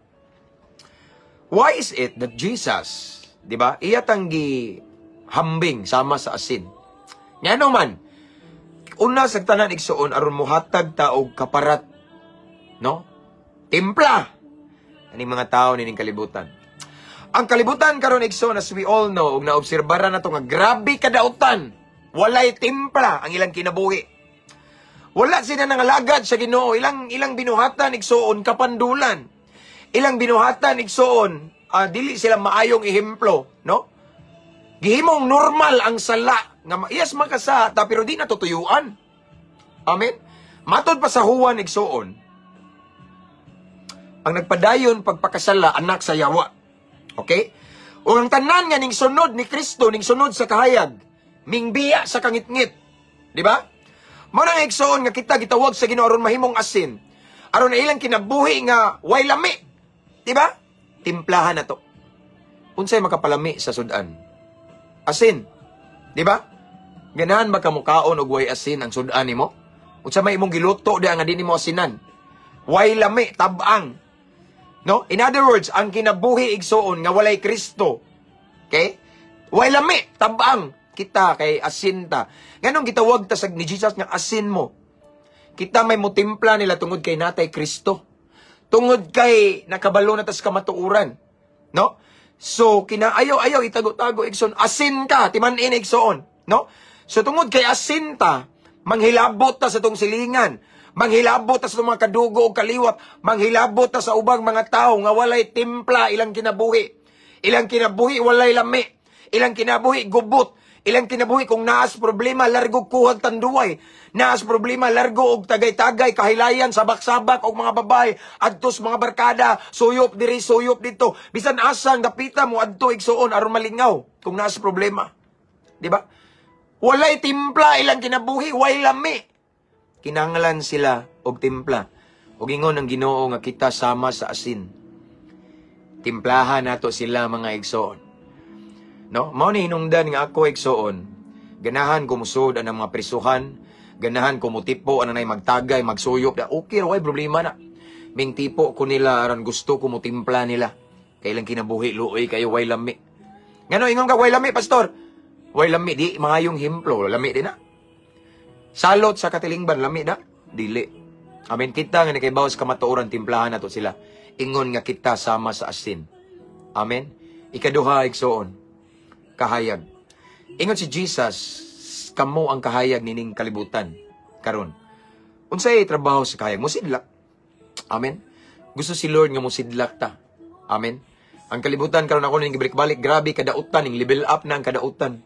Why is it that Jesus, di ba, iya tang hambing sama sa asin? Ngano man, una sa tanan, igsoon, aron mohatag ta og kaparat, no? Timpla. Aning mga tao nining kalibutan. Ang kalibutan karon, igsoon, as we all know, ug naobserbara na to nga grabe kadautan. Walay timpla ang ilang kinabuhi. Wala sila nangalagad sa Ginoo. Ilang binuhatan, igsoon, kapandulan. Ilang binuhatan, igsoon, dili sila maayong ehemplo, no? Gihimong normal ang sala nga yes makasata pero di natutuyuan. Amen. Matod pa sa Juan, igsoon, ang nagpadayon pagpakasala anak sa yawa. Okay? O ang tanan nga ning sunod ni Kristo, ning sunod sa kahayag, mingbiya sa kangitngit. Di ba? Mao na nga, igsoon, nga kita gitawag sa Ginoo aron mahimong asin. Aron na ilang kinabuhi nga way lami. Di ba? Timplahan na to. Unsay makapalami sa sudan? Asin. Di ba? Ganahan ba ka mukaon og way asin ang sudan nimo? Unsa may imong giluto di nga di nimo asinan? Way lami, tabang. No? In other words, ang kinabuhi, igsuon, nga walay Kristo. Okay? Way lami, tabang kita kay asin ta. Nganong gitawag ta sa ni Jesus nga asin mo? Kita may mutimpla nila tungod kay natay Kristo. Tungod kay nakabalo na tas kamatuoran. No? So, kina ayaw ayaw itago-tago, igsoon, asin ka, timan-in, igsoon, no? So tungod kay asin ta, manghilabot ta sa tong silingan, manghilabot ta sa tong mga kadugo o kaliwat, manghilabot ta sa ubang mga tao nga walay timpla ilang kinabuhi. Ilang kinabuhi walay lami. Ilang kinabuhi gubot. Ilang kinabuhi, kung naas problema, largo kuhag tanduay. Naas problema, largo og tagay-tagay, kahilayan, sabak-sabak og mga babae, adtos mga barkada, suyop diri, suyop dito. Bisan asang dapita mo adto, igsuon, aron malingaw kung naas problema. Di ba? Walay timpla ilang kinabuhi, way lami. Kinanglan sila og timpla. Og ingon ang Ginoo nga kita sama sa asin. Timplahan nato sila, mga igsoon. No? Mao ni hinungdan nga ako, igsoon, ganahan ko musod ang mga prisuhan, ganahan ko mutipo anang magtagay, magsuyop, da okay ra, way problema na. Ming tipo ko nila aron gusto ko mutimpla nila. Kay ilang kinabuhi luoy kayo, way lami. Ngano ingon ka way lami, pastor? Way lami di maayong himplo, lami din na. Salot sa katilingban, lami na? Dili. Amen, kita nga nakaibaw sa kamatuoran, timplahan nato sila. Ingon nga kita sama sa asin. Amen. Ikaduha, igsoon, kahayag. Ingon si Jesus, kamo ang kahayag nining kalibutan karon. Unsay trabaho sa kahayag? Musidlak. Amen. Gusto si Lord nga musidlak ta. Amen. Ang kalibutan karon, ako ning gibalik-balik, grabe kadautan, ning level up na ang kadautan.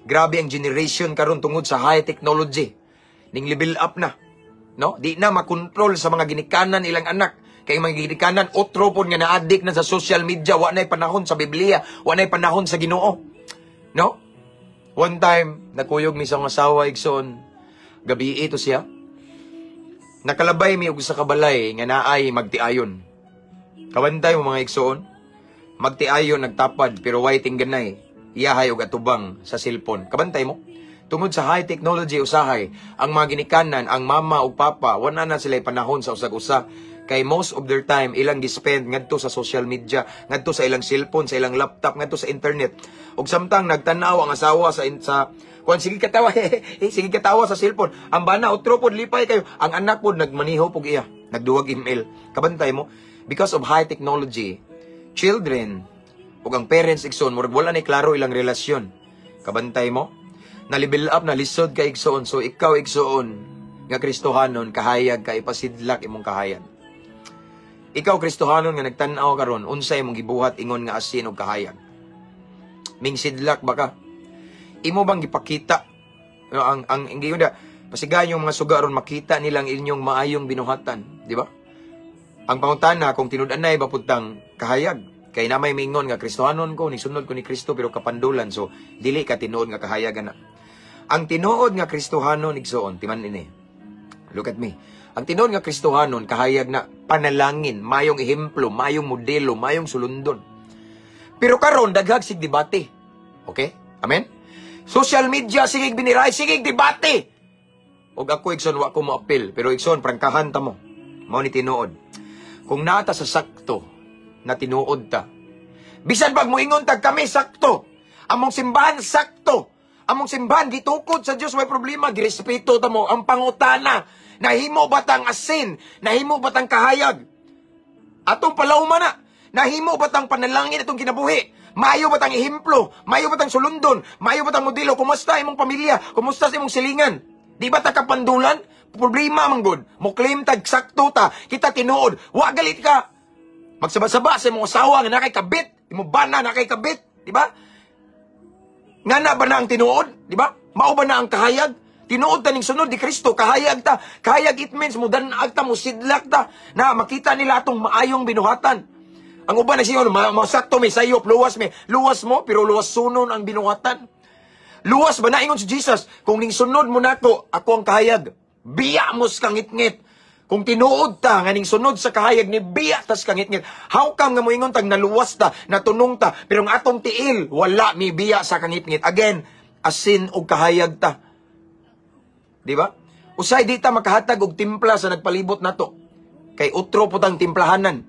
Grabe ang generation karon tungod sa high technology. Ning level up na. No? Di na makontrol sa mga ginikanan ilang anak. Kay mga ginikanan otro pod nga na-addict na sa social media, wa na'y panahon sa Biblia, wa na'y panahon sa Ginoo. No? One time, nakuyog mi sa akong asawa, igsoon. Gabi ito siya. Nakalabay mi og sa kabalay nga naay magtiayon. Kabantay mo, mga igsoon. Magtiayon nagtapad pero way tingganay. Iyahay og atubang sa cellphone. Kabantay mo? Tungod sa high technology usahay, ang mga ginikanan, ang mama ug papa, wala na sila panahon sa usag-usa. Kay most of their time ilang gispend ngadto sa social media, ngadto sa ilang cellphone, sa ilang laptop, ngadto sa internet. Ug samtang nagtan-aw ang asawa sa kuan, sige katawa, eh, sige katawa sa cellphone. Ang bana otro pod, lipay kayo. Ang anak pod nagmaniho pug iya, nagduwag email. Kabantay mo? Because of high technology, children ug ang parents, igsoon, murag wala ni klaro ilang relasyon. Kabantay mo? Na level up na, lisod ka, igsoon. So ikaw, igsoon, nga Kristohanon, kahayag ka, ipasidlak imong kahayag. Ikaw, Kristohanon nga nagtan-aw karon, unsa imong gibuhat ingon nga asin og kahayag? Ming sidlak ba ka? Imo bang gipakita, no, ang hindi da pasigayon yung mga suga ron makita nilang inyong maayong binuhatan, di ba? Ang pangutana kung tinud-anay ba pud tang kahayag? Kay na may mingon nga Kristohanon ko, ni sunod ko ni Kristo pero kapandulan, so dili ka tinuod nga kahayag ana. Ang tinuod nga Kristohanon, igsoon, timan ini. Look at me. Ang tinuod nga Kristohanon, kahayag na panalangin, mayong ehemplo, mayong modelo, mayong sulundon. Pero karon daghag sig debate. Okay? Amen? Social media, sige biniray, sige debate. Og ako, igsoon, wa ko mo-appeal, pero igsoon, prangkahan ta mo. Mao ni tinuod. Kung nata sa sakto na tinuod ta. Bisan pag moingon tag kami sakto. Among simbahan sakto. Among simbahan gitukod sa Dios, may problema, girespeto ta mo. Ang pangutana, nahimo ba tang asin? Nahimo ba tang kahayag? Atong palawman na. Nahimo ba tang panalangin atong kinabuhi? Maayo ba tang ehemplo? Maayo ba tang sulundon? Maayo ba tang modelo? Kumusta imong pamilya? Kumusta sa imong silingan? Di ba ta kapandulan? Problema man gud. Mo claim tag sakto ta, kita tinuod. Wa galit ka. Magsaba-saba sa imong asawa nga nakay kabit, imong bana nakay kabit, di ba? Nga na ba na ang tinuod, di ba? Mao ba na ang kahayag? Tinuod ta ning sunod ni Kristo, kahayag ta. Kahayag, it means mo danag ta, mo sidlak ta na makita nila atong maayong binuhatan. Ang uban nagsingon, ma sakto mi, sayop, luwas mi. Luwas mo, pero luwas sunon ang binuhatan. Luwas ba na? Ingon si Jesus, kung ning sunod mo nako, ako ang kahayag. Biya mo sa kangitngit. Kung tinuod ta nga ning sunod sa kahayag ni biya tas kangitngit. How come nga moingon tag naluwas ta, natunong ta, pero ang atong tiil wala mi biya sa kangitngit? Again, asin og kahayag ta. Di ba? Usay di ta makahatag og timpla sa nagpalibot nato. Kay utro putang timplahanan.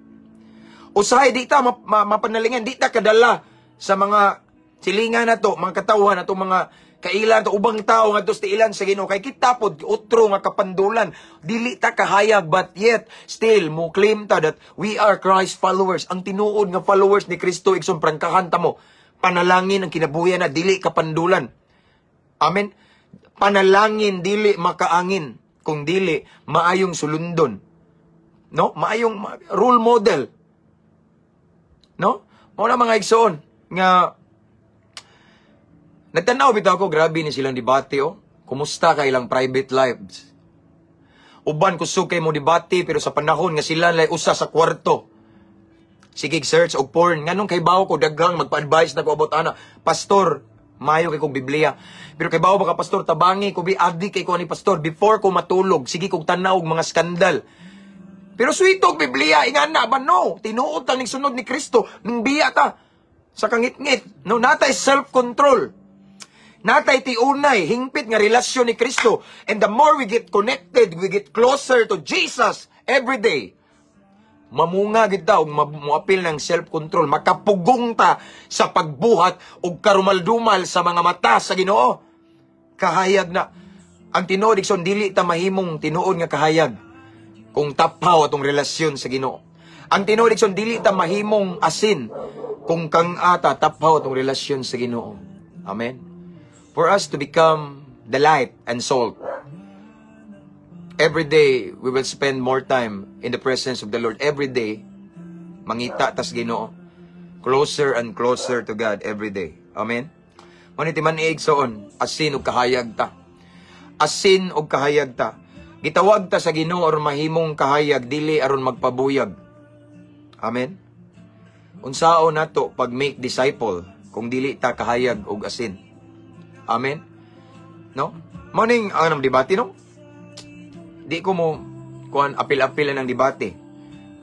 Usahay di ta mapanalingan, di ta kadala sa mga silingan nato, mga katawhan nato, mga kailan to, ubang tao ngadto sa tiilan sa Ginoo, kay kita pod utro nga kapandulan, dili ta kahayag, but yet still mo claim ta that we are Christ followers. Ang tinuod nga followers ni Kristo, igsoon, prangkahan ta mo, panalangin ang kinabuhi na dili kapandulan. Amen. Panalangin dili makaangin kung dili maayong sulundon, no? Maayong role model, no? Mao na, mga igsoon, nga nagtanaw bitaw ako, grabe ni silang debate oh. Kumusta kay ilang private lives? Uban kusog kay mo debate, pero sa panahon nga sila lay usa sa kwarto, sige search og porn. Nganong kay bawo ko daghang magpa-advise na ko about ana. Pastor, mayo kay kog Biblia. Pero kay bawo baka, pastor, tabangi ko bi, adik kay ko ani, pastor, before ko matulog, sige kog tanaw og mga skandal. Pero sweet og Biblia, ingana ba, no? Tinuod ta ning sunod ni Kristo, ning biya ta sa kangitngit. No, natay self-control. Natay tiunay, hingpit nga relasyon ni Kristo. And the more we get connected, we get closer to Jesus every day. Mamunga gid ta og moapil ng self-control. Makapugong ta sa pagbuhat og karumal-dumal sa mga mata sa Ginoo. Kahayag na. Ang tinuod, igsoon, dili ta mahimong tinuod nga kahayag kung taphaw atong relasyon sa Ginoo. Ang tinuod, igsoon, dili ta mahimong asin kung kang ata taphaw atong relasyon sa Ginoo. Amen. For us to become the light and salt, every day we will spend more time in the presence of the Lord. Every day, mangita tas Ginoo. Closer and closer to God every day. Amen. Mao ni, timan-i, igsoon, asin ug kahayag ta. Asin ug kahayag ta. Gitawag ta sa Ginoo aron mahimong kahayag, dili aron magpabuyag. Amen. Unsaon nato pag make disciple kung dili ta kahayag og asin? Amen. No? Mao ning ang debate, no? Di ko mo kuan apil-apil ng debate.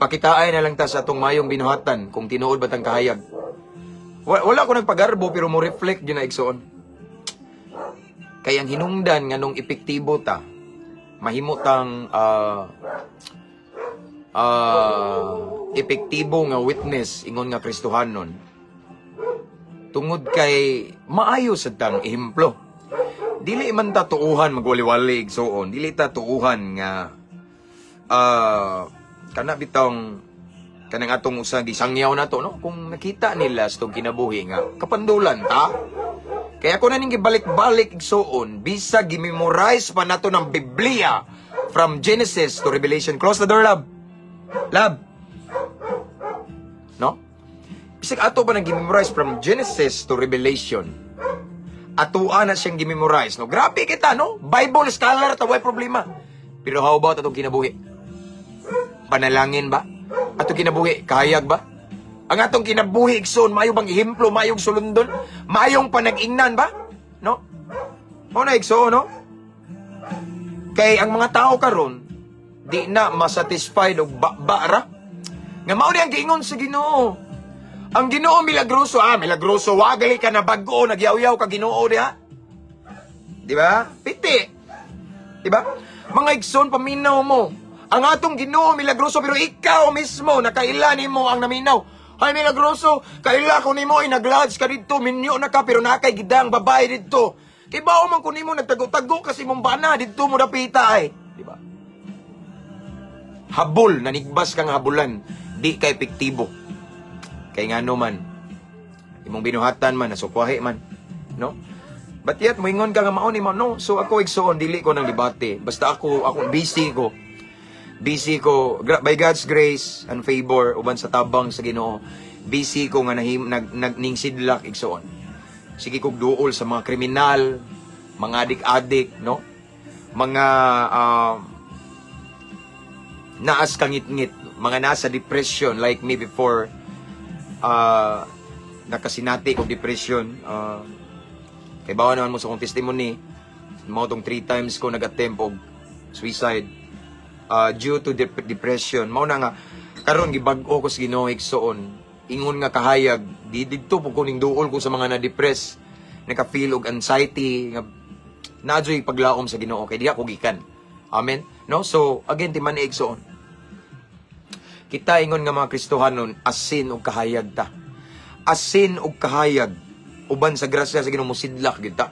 Pakitaay na lang ta sa atong mayong binuhatan kung tinuod ba tang kahayag. Wala ko nagpagarbo, pero mo reflect gyud na, igsoon. Kay ang hinungdan nga nung epektibo ta, mahimo tang epektibo nga witness ingon nga Kristohanon tungod kay maayo sa tang ehemplo. Dili man ta tuuhan magwali-wali, igsoon. Dili ta tuuhan nga kana bitong kanang atong usa gisangyaw nato, no, kung nakita nila sa tong kinabuhi nga kapandulan ta. Kaya ako na ning gibalik-balik, igsoon, bisag gimemorize pa nato ng Biblia from Genesis to Revelation. Close the door, love, love, no? Bisag ato pa nang gimemorize from Genesis to Revelation, atoa na siyang gimemorize, no? Grabe kita, no? Bible scholar ta, way problema. Pero how about atong kinabuhi? Panalangin ba? Atong kinabuhi, kahayag ba? Ang atong kinabuhi, igsoon, mayo bang ehemplo, mayong sulundon, mayong panag-ingnan ba? No? Mao na, igsoon, no? Kay ang mga tao karon di na masatisfied og ba ra. Nga mao ni ang giingon sa Ginoo. Ang Ginoo milagroso, milagroso, wagali ka na bag-o, nagyaw-yaw ka Ginoo diha. Di ba? Piti. Di ba? Mga igsoon, paminaw mo. Ang atong Ginoo milagroso, pero ikaw mismo nakaila nimo ang naminaw. Ay, milagroso, kaila ko nimo ay naglodge ka didto, minyo na ka pero nakay gidang babae didto. Kay bao man ko nimo nagtago-tago kasi mong bana didto mo dapita ay, di ba? Habol, nanigbas kang habulan, di ka epektibo. Kay ngano man, imong binuhatan man, nasukwahi man, no? But yet, moingon ka nga mao ni mo, no? So ako, igsoon, dili ko ng debate. Basta ako, ako busy ko. Busy ko, by God's grace and favor, uban sa tabang sa Ginoo, busy ko nga nahim, nag, nag, ning sidlak, igsoon. Sige kog duol sa mga kriminal, mga adik-adik, no? Mga naas kangit-ngit, mga nasa depression like me before, nakasinati og depression. Kay bawa naman mo sa akong testimony, mao tong three times ko nag-attempt og suicide due to depression. Mao na nga karon gibag-o ko sa Ginoo, igsoon. Ingon nga kahayag, di didto po ko ning duol ko sa mga na-depress, naka-feel og anxiety nga naadyoy paglaom sa Ginoo kay diha ko gikan. Amen. No? So again, timan-i, igsoon. Kita ingon nga mga Kristohanon, asin ug kahayag ta. Asin ug kahayag uban sa grasya sa Ginoo, musidlak gyud ta.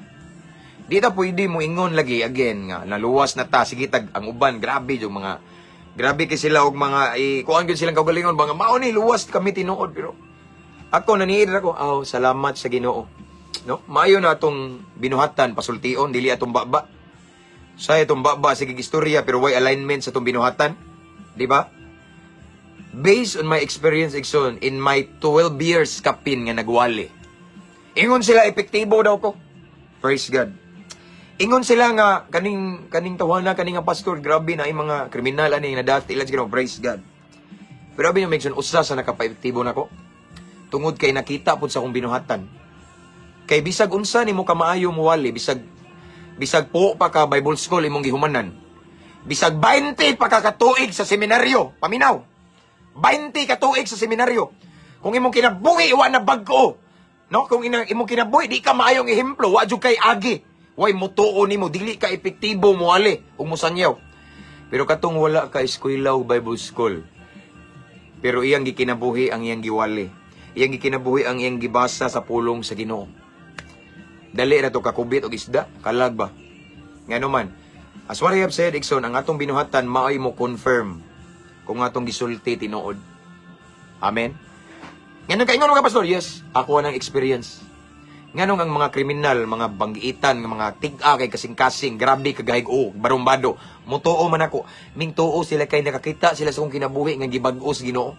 Di ta pwede mo ingon lagi again nga naluwas na ta, sige tag ang uban, grabe yung mga grabe kay sila og mga eh, kuan gyud silang kaugalingon ba nga mao ni luwas kami tinuod, pero ako naniid ako, aw, salamat sa Ginoo, no? Maayo na atong binuhatan pasultion, dili atong baba sa itong baba, sige istorya, pero way alignment sa atong binuhatan, di ba? Based on my experience, igsoon, in my 12 years kapin nga nagwali, ingon sila epektibo daw ko. Praise God. Ingon sila nga kaning kaning tawana, kaning nga pastor, grabe na yung mga kriminal ani nadati ilan siguro. Praise God. Pero abi nyo, usa sa nakapaepektibo nako tungod kay nakita pud sa akong binuhatan. Kay bisag unsa nimo kamaayo muwali, bisag bisag po pa ka Bible school imong gihumanan, bisag 20 pa ka katuig sa seminaryo, paminaw. 20 katuig sa seminaryo. Kung imong kinabuhi wa na bag-o, no? Kung imong kinabuhi di ka maayong ehemplo, wa jud kay agi. Way mutuo nimo, dili ka epektibo moali ug mosanyaw. Pero katong wala ka eskwela o Bible school, pero iyang gikinabuhi ang iyang giwali. Iyang gikinabuhi ang iyang gibasa sa pulong sa Ginoo. Dali ra to kakubit og isda, kalag ba? Ngano man, as what I have said, igsoon, ang atong binuhatan maoy mo confirm kung atong gisulti tinuod. Amen. Nganong kaingon mo ka, pastor? Yes, ako nang experience. Nganong ang mga kriminal, mga banggiitan, mga tig-a kay kasing-kasing, grabe kagahig o, barumbado, mutuo man ako. Mingtuo sila kay nakakita sila sa kong kinabuhi nga gibag-o sa Ginoo.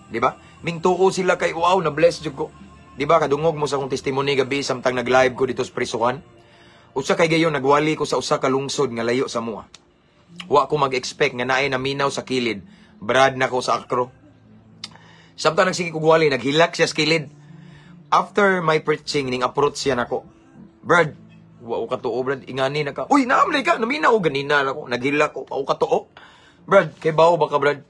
Di ba? Mingtuo sila kay wow, na bless jud ko. Di ba kadungog mo sa akong testimony gabi samtang nag-live ko dito sa prisuhan? Usa kay gayon nagwali ko sa usa ka lungsod nga layo sa mua. Wa ko mag-expect nga naay naminaw sa kilid. Brad na ko sa akro. Samtang nagsige ko wali, naghilak siya sa kilid. After my preaching, ning approach siya nako. "Brad, wa ko katuo, Brad. Ingani na ka." "Uy, naamlay ka. Naminaw ganina nako. Naghilak ko. Wa ko katuo. Brad, kay bawo ba ka, Brad?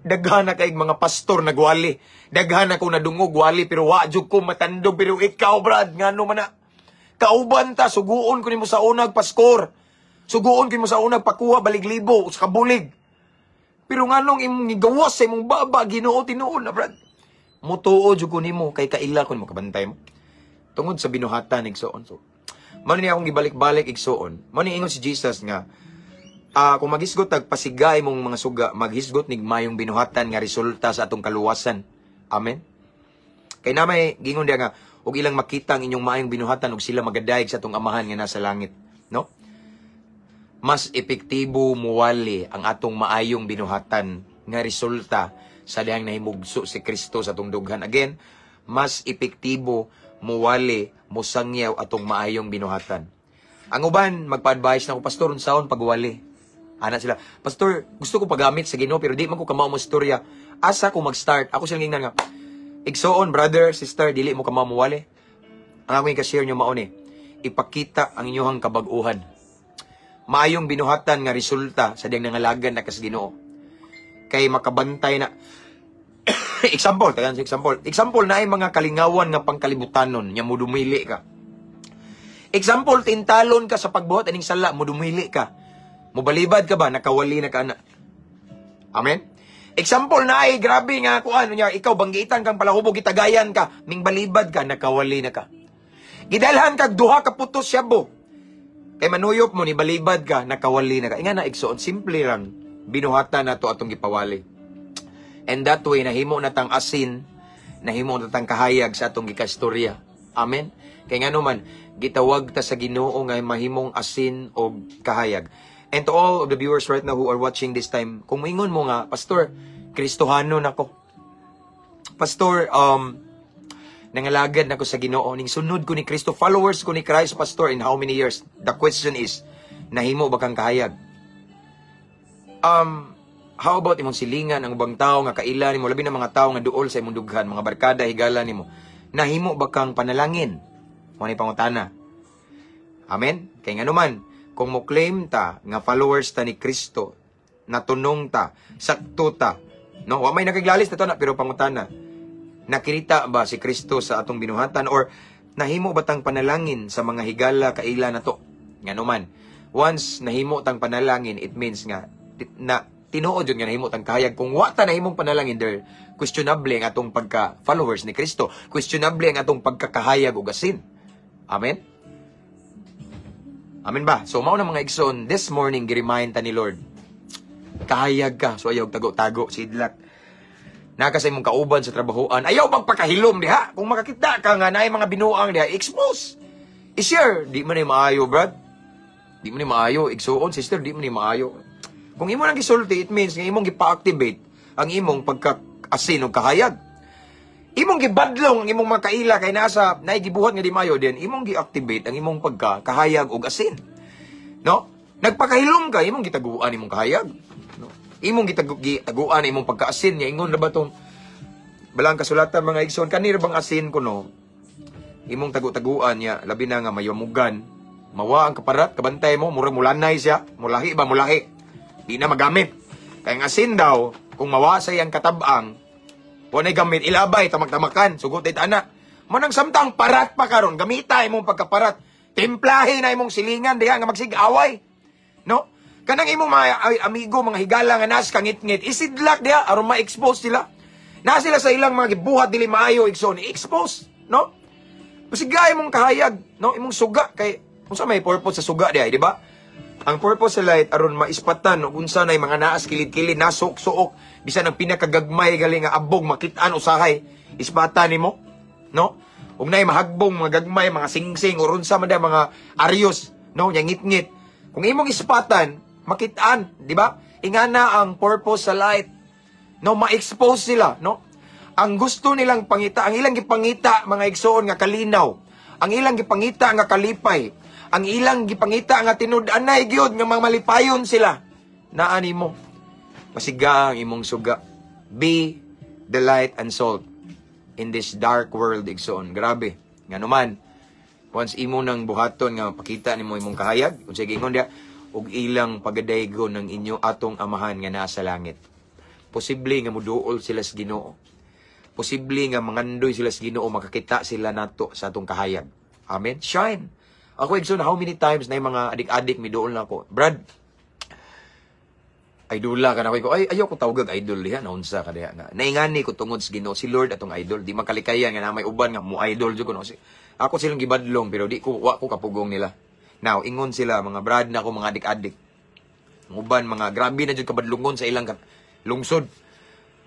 Daghan na kay mga pastor nagwali. Daghan ako nadungog wali pero wa jud ko matandog, pero ikaw, Brad, ngano man na. Kauban ta, suguon ko nimo sa unag paskor. Suguon ko nimo sa unag pakuha baliglibo sa kabulig. Pero nganong imong gigawas sa imong baba, Ginoo tinuod na, Brad. Mutuo jud ko nimo kay kaila ko nimo, kabantay mo. Tungod sa binuhatan, igsoon. So, mao ni akong gibalik-balik, igsoon. Mao ni ingon si Jesus nga kung maghisgot tag pasigay mong mga suga, maghisgot nig mayong binuhatan nga resulta sa atong kaluwasan. Amen. Kay na may gingon diya nga og ilang makita ang inyong maayong binuhatan ug sila magadayeg sa atong Amahan nga nasa langit, no? Mas epektibo muwali ang atong maayong binuhatan nga resulta sa dihang nahimugso si Kristo sa atong dughan. Again, mas epektibo muwali, musangyaw atong maayong binuhatan. Ang uban magpa-advise na ko, "Pastor, unsaon pagwali?" Ana sila, "Pastor, gusto ko paggamit sa Ginoo pero di man ko kamao mo istorya. Asa ko mag-start?" Ako silang gingnan nga, igsoon, brother, sister, dili mo kamao muwali. Ang akong i-share nyo mao ni, ipakita ang inyong kabag-uhan. Maayong binuhatan nga resulta sa diyang nangalagan na kas Ginoo. Kay makabantay na. Example, tagan sa example. Example na ay mga kalingawan nga pangkalibutanon nya mudumili ka. Example, tintalon ka sa pagbuhat aning sala, mudumili ka. Mubalibad ka ba, nakawali na ka na. Amen? Example na ay grabe nga kuan nya ikaw banggitan kang palahubog, gitagayan ka, ming balibad ka, nakawali na ka. Gidalhan kag duha ka putos syabo. Kay manuyop mo ni balibad ka, nakawali na ka. Inga na, igsoon, simple lang binuhatan nato atong gipawali. And that way nahimo na tang asin, nahimo na tang kahayag sa atong gikastorya. Amen. Kay ngano man gitawag ta sa Ginoo nga mahimong asin og kahayag. And to all of the viewers right now who are watching this time, kung moingon mo nga, "Pastor, Kristohano nako. Pastor, nangalagad nako sa Ginoo, ning sunod ko ni Kristo, followers ko ni Christ, Pastor, in how many years?" The question is, nahimo ba kang kahayag? How about imong silingan ang ubang tao nga kaila nimo, labi na mga tao nga duol sa imong dughan, mga barkada, higala nimo? Nahimo ba kang panalangin? Mo ni pangutana. Amen? Kay ngano man, kung mo claim ta nga followers ta ni Kristo, natunong ta, sakto ta, no? Wa may nakiglalis na to na, pero pangutana, nakita ba si Kristo sa atong binuhatan or nahimo ba tang panalangin sa mga higala kaila na to? Ngano man, once nahimo tang panalangin, it means nga na Tinuod yun nga nahimo tang kahayag. Kung wa ta nahimong panalangin there, questionable ang atong pagka followers ni Kristo. Questionable ang atong pagkakahayag ug asin. Amen? Amen ba? So mao na, mga igsoon, this morning gi-remind ta ni Lord. Kahayag ka, so ayaw tago-tago, sidlak. Naka sa imong kauban sa trabahoan, ayaw magpakahilom diha. Kung makakita ka nga naay mga binuang diha, expose. I-share, di man ni maayo, brad. Di man ni maayo, igsuon, sister, di man ni maayo. Kung imo nang gisulti, it means nga imong gipa-activate ang imong pagka-asin o kahayag. Imong gibadlong ang imong mga kaila kay nasa naay gibuhat nga di maayo din, imong gi-activate ang imong pagka kahayag og asin. No? Nagpakahilom ka, imong gitaguan imong kahayag. No? Imong gitaguan imong pagkaasin nga ingon na ba tong balang kasulatan, mga igsoon, kanira bang asin kuno imong tagu-taguan niya, labi na nga mayamugan, mawa ang kaparat, kabantay mo, murag mulanay siya, mulahi ba, mulahi, di na magamit. Kay ang asin daw, kung mawasay ang katabang, wa gamit, ilabay, tamak-tamakan, sugot ay ana. Manang samtang parat pa karon, gamita imong pagkaparat. Timplahe na imong silingan diha nga magsig-away. No? Kanang imong mga ay, amigo, mga higala nga nas kangit-ngit, isidlak diha aron ma-expose sila. Na sila sa ilang mga gibuhat dili maayo, igsoon, i-expose, no? Pasigay imong kahayag, no? Imong suga kay unsa may purpose sa suga diha, di ba? Ang purpose sa light aron maispatan og unsa nay mga naas kilid-kilid, nasuk-suok, bisan ang pinakagagmay gali nga abog makit-an usahay, ispatan nimo, no? Ug nay mahagbong mga gagmay, mga singsing or unsa man diha, mga aryos, no, nya ngit-ngit. Kung imong ispatan, makit-an, di ba? Ingana ang purpose sa light. No, ma-expose sila, no? Ang gusto nilang pangita, ang ilang gipangita, mga igsoon, nga kalinaw, ang ilang gipangita nga kalipay, ang ilang gipangita nga tinud-anay gyud nga mga malipayon sila. Naa nimo. Pasiga ang imong suga. Be the light and salt in this dark world, igsoon. Grabe. Nga naman, once imo nang buhaton nga pakita nimo imong kahayag, kung sige ingon diya, ug ilang pagadaygon ng inyo atong amahan nga nasa langit. Posible nga muduol sila sa Ginoo. Posible nga mangandoy sila sa Ginoo makakita sila nato sa atong kahayag. Amen. Shine. Ako, igsoon, how many times na yung mga adik-adik miduol na ako. "Brad, idola ka na ko." Ay, ayaw ko tawgag idol diha, naunsa ka diha nga. Naingani ko tungod sa Ginoo, si Lord atong idol. Di makalikayan nga na may uban nga mo idol jud ko, no. Ako silang gibadlong pero di ko wa ko kapugong nila. Now, ingon sila mga brad na ako, mga adik-adik. Ang uban mga grabe na jud kabadlungon sa ilang lungsod.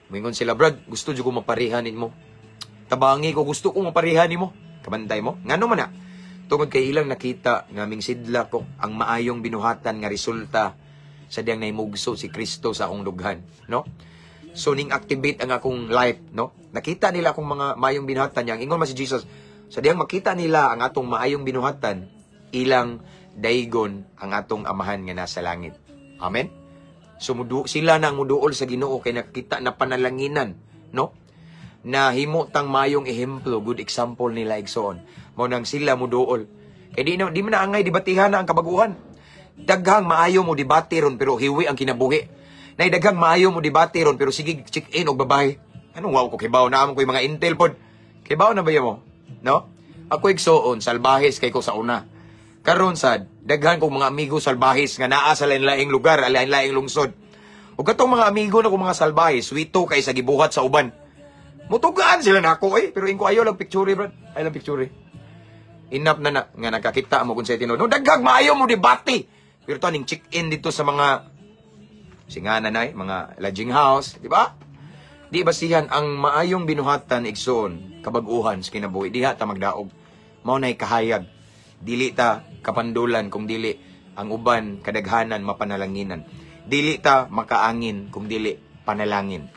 Mingon sila, "Brad, gusto jud ko maparihan nimo. Tabangi ko, gusto ko maparihan nimo." Kabantay mo? Ngano man na? Tungod kay ilang nakita nga ming sidla ko ang maayong binuhatan nga resulta sa diyang nahimugso si Kristo sa akong dughan, no? So ning activate ang akong life, no? Nakita nila akong mga maayong binuhatan niya. Ang ingon man si Jesus, sa diyang makita nila ang atong maayong binuhatan, ilang daygon ang atong amahan nga nasa langit. Amen? So sila na ang muduol sa Ginoo kay nakita na panalanginan, no? Na himo tang mayong ehemplo, good example nila, igsoon. Mao nang sila muduol. Kay di na di man na angay debatihan na ang kabaguhan. Daghang maayo mo debate ron pero hiwi ang kinabuhi. Nay daghang maayo mo debate ron pero sige check in og babae. Anong wow ko kibaw na amo ko yung mga intel pod. Kibaw na ba mo? No? Ako, igsoon, salbahis kay ko sa una. Karon sad, daghan kong mga amigo salbahis nga naa sa lain-laing lugar, lain-laing lungsod. Ug katong mga amigo na kong mga salbahis, swito kay sa gibuhat sa uban. Mutugaan sila nako eh, pero inko ayaw lang picture, brad. Ayaw lang picture. Enough na na nga nakakita mo kung sa tinuod. No, daghang maayo mo debate. Pero to ning check-in dito sa mga singana nay, mga lodging house, di ba? Di basihan ang maayong binuhatan, igsoon, kabag-uhan sa kinabuhi. Diha ta magdaog. Mao nay kahayag. Dili ta kapandulan kung dili ang uban kadaghanan mapanalanginan. Dili ta makaangin kung dili panalangin.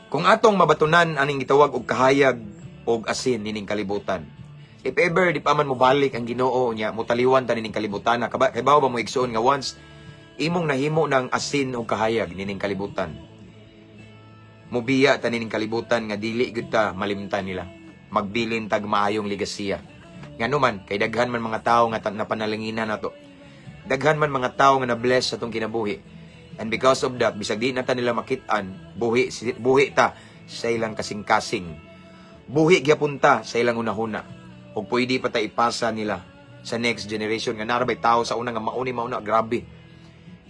Kung atong mabatunan aning gitawag og kahayag og asin nining kalibutan. If ever di pa man mobalik ang Ginoo niya, mutaliwan ta nining kalibutan na kay ba mo, igsoon, nga once imong nahimo ng asin og kahayag nining kalibutan, mubiya ta nining kalibutan nga dili gyud ta malimtan nila. Magbilin tag maayong ligasiya. Ngano man kay daghan man mga tawo nga napanalanginan nato. Daghan man mga tawo nga na-bless sa atong kinabuhi. And because of that, bisag di na ta nila makit-an, buhi buhi ta sa ilang kasing-kasing. Buhi gyapon ta sa ilang hunahuna. Ug pwede pa ta ipasa nila sa next generation nga narabay tao sa una nga mauni mauna grabe.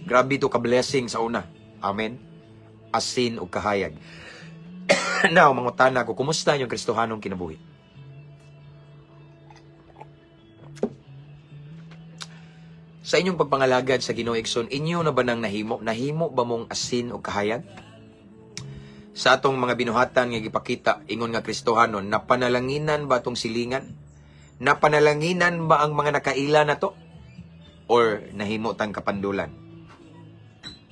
Grabe to ka blessing sa una. Amen. Asin ug kahayag. Now, mangutana ko, kumusta inyong Kristohanong kinabuhi? Sa inyong pagpangalagad sa Ginoo, igsoon, inyo na ba nang nahimo? Nahimo ba mong asin o kahayag? Sa atong mga binuhatan nga gipakita ingon nga Kristohanon, napanalanginan ba atong silingan? Napanalanginan ba ang mga nakaila na to? Or nahimo tang kapandulan?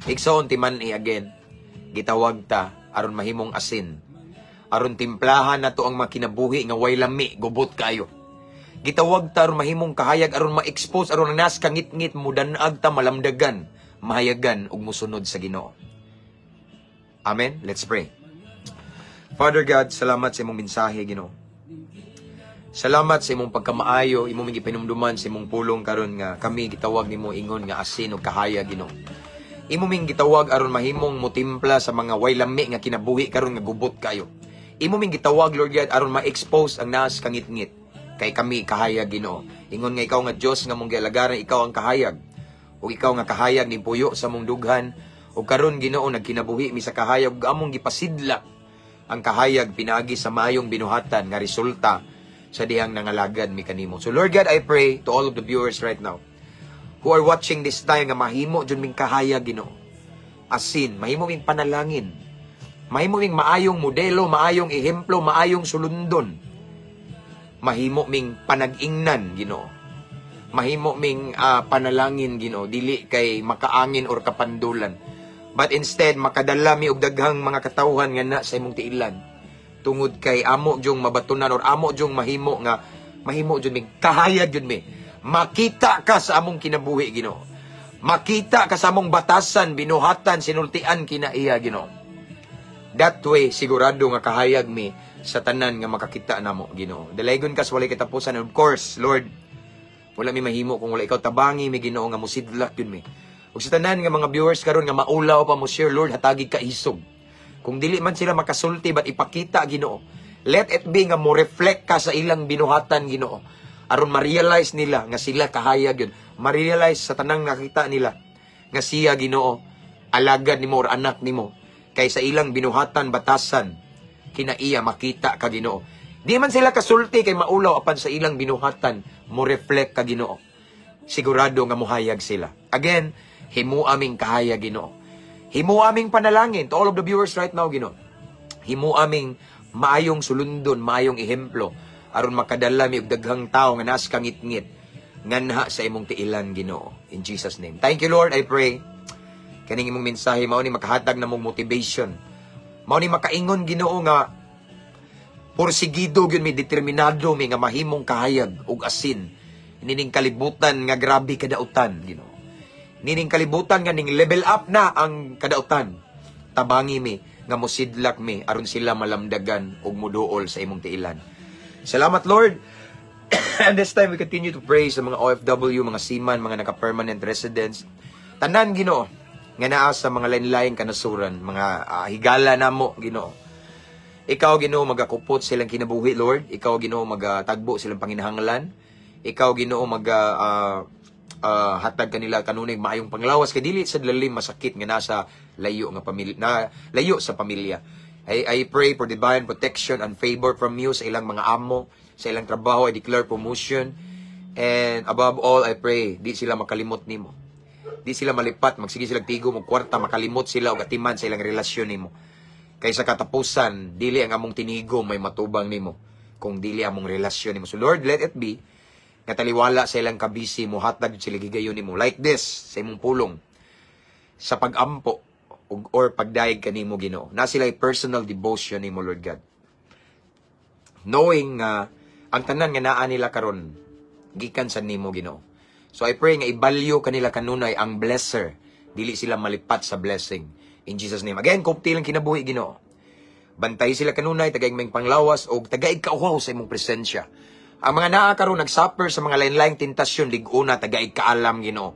Igsoon, timan-i again, gitawag ta aron mahimong asin. Aron timplahan nato ang mga kinabuhi nga way lami, gubot kayo. Gitawag ta aron mahimong kahayag, aron ma-expose, aron nas kangitngit mudanag ta, malamdagan, mahayagan ug musunod sa Ginoo. Amen. Let's pray. Father God, salamat sa imong mensahe, Ginoo. Salamat sa imong pagkamaayo, imong gipinumduman sa imong pulong karon nga kami gitawag nimo ingon nga asin ug kahayag, Ginoo. Imo ming gitawag aron mahimong motimpla sa mga way lami nga kinabuhi karon nga gubot kayo. Imo ming gitawag, Lord God, aron ma-expose ang naas kangitngit kay kami kahayag, Ginoo. Ingon nga ikaw nga Dios nga mong gialagaran, ikaw ang kahayag. Ug ikaw nga kahayag ni puyo sa mong dughan. Ug karon, Ginoo, nagkinabuhi mi sa kahayag ug among gipasidla ang kahayag pinaagi sa maayong binuhatan nga resulta sa dihang nangalagad mi kanimo. So Lord God, I pray to all of the viewers right now who are watching this time nga mahimo jud ming kahayag, Ginoo. Asin, mahimo ming panalangin. Mahimo ming maayong modelo, maayong ehemplo, maayong sulundon. Mahimo ming panag-ingnan, Ginoo. Mahimo ming panalangin, Ginoo, dili kay makaangin or kapandulan. But instead makadala mi og daghang mga katawhan nga na sa imong tiilan. Tungod kay amo jung mabatunan or amo jung mahimo nga mahimo jud ming kahayag jud mi. Makita ka sa among kinabuhi, Ginoo. Makita ka sa among batasan, binuhatan, sinultian kinaiya, Ginoo. That way, sigurado nga kahayag mi sa tanan nga makakita namo, Ginoo. Dalaygon ka sa walay katapusan. And of course, Lord, wala mi mahimo kung wala ikaw. Tabangi mi, Ginoo, nga musidlak yun mi. Ug sa tanan nga mga viewers karon nga maulaw pa mo share, Lord, hatagi ka isog. Kung dili man sila makasulti, but ipakita, Ginoo. Let it be nga mo reflect ka sa ilang binuhatan, Ginoo. Aron ma-realize nila nga sila kahayag yun. Ma-realize sa tanang nakita nila nga siya, Ginoo, alagad nimo or anak nimo. Kay sa ilang binuhatan, batasan, kinaiya makita ka, Ginoo. Di man sila kasulti kay maulaw, apan sa ilang binuhatan mo reflect ka, Ginoo. Sigurado nga muhayag sila. Again, himo aming kahayag, Ginoo. Himo aming panalangin to all of the viewers right now, Ginoo. Himo aming maayong sulundon, maayong ehemplo aron makadala mi og daghang tawo nga naas kangitngit nganha sa imong tiilan, Ginoo. In Jesus' name. Thank you, Lord, I pray. Kaning imong mensahe mao ni makahatag namong motivation. Mao ni makaingon, Ginoo, nga porsigido gyud mi, determinado mi nga mahimong kahayag ug asin nining kalibutan nga grabe kadautan, Ginoo. Nining kalibutan nga ning level up na ang kadautan. Tabangi mi nga mosidlak mi aron sila malamdagan ug muduol sa imong tiilan. Salamat, Lord. And this time we continue to pray sa mga OFW, mga seaman, mga naka-permanent residents. Tanan, Ginoo, nga naa sa mga lain-laing kanasuran, mga higala namo, Ginoo. Ikaw, Ginoo, magakupot silang kinabuhi, Lord. Ikaw, Ginoo, magatagbo silang panginahanglan. Ikaw, Ginoo, mag hatag kanila kanunay maayong panglawas kay dili sa lalim masakit nga nasa layo nga pamilya na layo sa pamilya. I pray for divine protection and favor from you sa ilang mga amo, sa ilang trabaho. I declare promotion. And above all, I pray, di sila makalimot nimo. Di sila malipat, magsige sila tigom og kwarta, makalimot sila og atiman sa ilang relasyon nimo. Kay sa katapusan, dili ang among tinigom may matubang nimo kung dili among relasyon nimo. So Lord, let it be nga taliwala sa ilang kabisi, muhatag sila gigayon nimo. Like this, sa imong pulong, sa pagampo or pagdayeg kanimo, Ginoo. Na sila personal devotion nimo, Lord God. Knowing nga ang tanan nga naa nila karon gikan sa nimo, Ginoo. So I pray nga ibalyo kanila kanunay ang blesser, dili sila malipat sa blessing. In Jesus' name. Again, kupti lang kinabuhi, Ginoo. Bantay sila kanunay, tagaig may panglawas og tagaig kauhaw sa imong presensya. Ang mga naa karon nagsuffer sa mga lain-laing tentasyon, lig-una tagaig kaalam, Ginoo,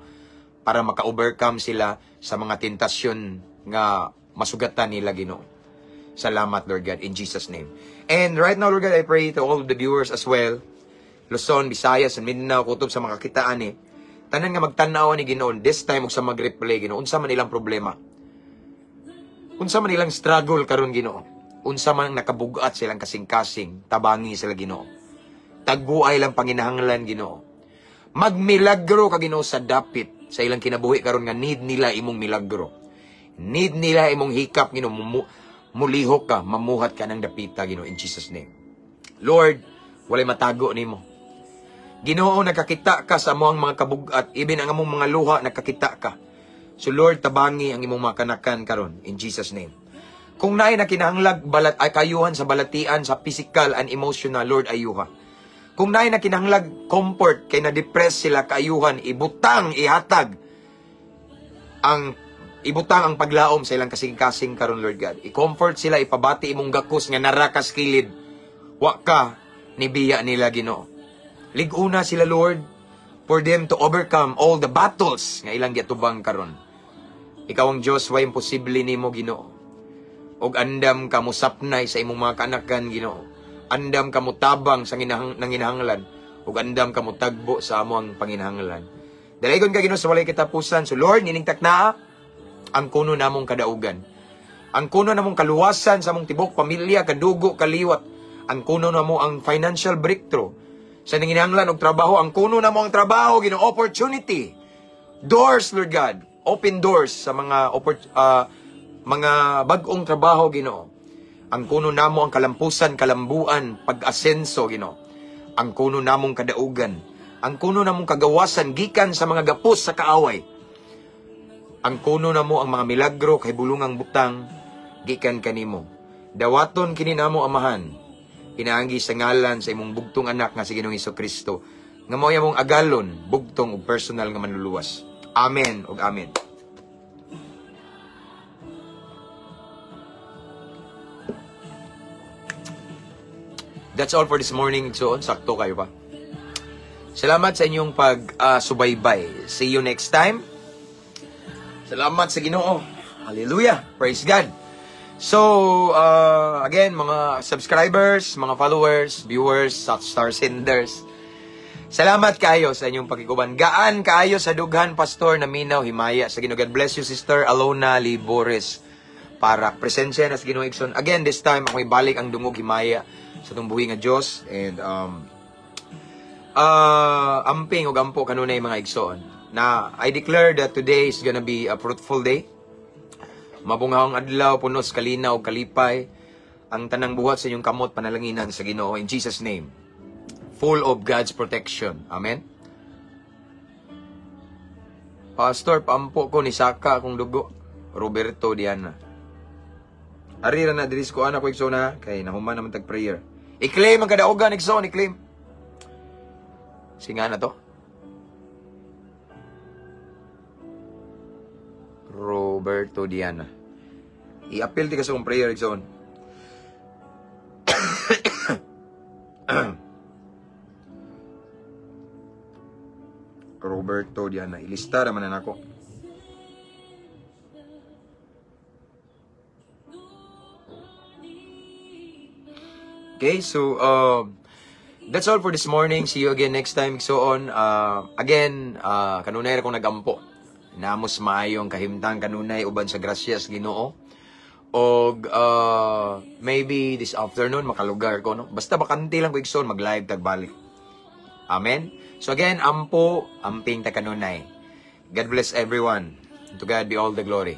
para maka-overcome sila sa mga tentasyon nga masugatan nila, Ginoo. Salamat, Lord God, in Jesus' name. And right now, Lord God, I pray to all of the viewers as well, Luzon, Visayas, and Mindanao, kutob sa mga kitaan eh. Tanan nga magtan-aw ni, Ginoo, this time ug sa mag-replay, Ginoo, unsa man ilang problema. Unsa man ilang struggle karon, Ginoo. Unsa man ang nakabugat silang kasing-kasing, tabangi sila, Ginoo. Tagbuay lang panginahanglan, Ginoo. Magmilagro ka, Ginoo, sa dapit sa ilang kinabuhi karon nga need nila imong milagro. Need nila imong hikap, Ginoo. Mulihok ka, mamuhat ka ng dapita, Ginoo, in Jesus' name. Lord, walay matago nimo. Ginoo, nakakita ka sa among mga kabugat, even ang among mga luha, nakakita ka. So Lord, tabangi ang imong mga kanakan karon in Jesus' name. Kung naay nakinahanglag balat ay kayuhan sa balatian sa physical and emotional, Lord, ayuha. Kung naay nakinahanglag comfort kay na-depress sila, kaayuhan, ibutang, ihatag ang ibutang ang paglaom sa ilang kasing-kasing karon, Lord God. I-comfort sila, ipabati imong gakos nga narakas kilid. Wa ka ni biya nila, Ginoo. Lig-una sila, Lord, for them to overcome all the battles nga ilang giatubang karon. Ikaw ang Diyos, way imposible nimo, Ginoo. Og andam ka musapnay sa imong mga kanakan, Ginoo. Andam ka mutabang sa nanginahanglan ug andam ka mutagbo sa among panginahanglan. Dalaygon ka, Ginoo, sa walay katapusan. So Lord, nining taknaa ang kuno namong kadaugan. Ang kuno namong kaluwasan sa among tibok pamilya, kadugo, kaliwat. Ang kuno namo ang financial breakthrough. Sa nanginahanglan og trabaho, ang kuno namo ang trabaho, Ginoo, opportunity. Doors, Lord God. Open doors sa mga bag-ong trabaho, Ginoo. Ang kuno namo ang kalampusan, kalambuan, pag-asenso, Ginoo. Ang kuno namong kadaugan. Ang kuno namong kagawasan gikan sa mga gapos sa kaaway. Ang kuno namo ang mga milagro kay bulungang butang gikan kanimo. Dawaton kini namo, Amahan. Pinaagi sa ngalan sa imong bugtong anak nga si Ginoong Kristo nga mao among agalon, bugtong ug personal nga manluluwas. Amen ug amen. That's all for this morning. So, sakto kayo pa. Salamat sa inyong pag-subaybay. See you next time. Salamat sa Ginoo. Hallelujah. Praise God. So, again, mga subscribers, mga followers, viewers, star senders, salamat kayo sa inyong pakiguban. Gaan kaayo sa dughan, Pastor, naminaw himaya sa Ginoo. God bless you, Sister Alona Libores. Para presensya na sa Ginoo, igsoon. Again, this time, ako ibalik ang dungog himaya sa atong buhi nga Dios and amping ug ampo kanunay, mga igsoon. Na I declare that today is gonna be a fruitful day. Mabungahong adlaw, puno sa kalinaw, kalipay. Ang tanang buhat sa inyong kamot panalanginan sa Ginoo in Jesus' name. Full of God's protection. Amen. Pastor, paampo ko ni saka akong dugo. Roberto Diana. Ari ra na diri ko ana ko, igsoon, ha, kay nahuman naman tag prayer. I-claim ang kadaugan, igsoon, i-claim. Singa na to. Roberto Diana. I-appeal ti ka sa akong prayer, igsoon. Roberto Diana. Ilista naman na nako. Okay, so that's all for this morning. See you again next time. So on, again, kanunay ra kong nagampo. Namos maayong kahimtang kanunay uban sa grasyas Ginoo. Og maybe this afternoon makalugar ko, no. Basta bakante lang ko, igsoon, mag-live tag balik. Amen. So again, ampo, amping ta kanunay. God bless everyone. To God be all the glory.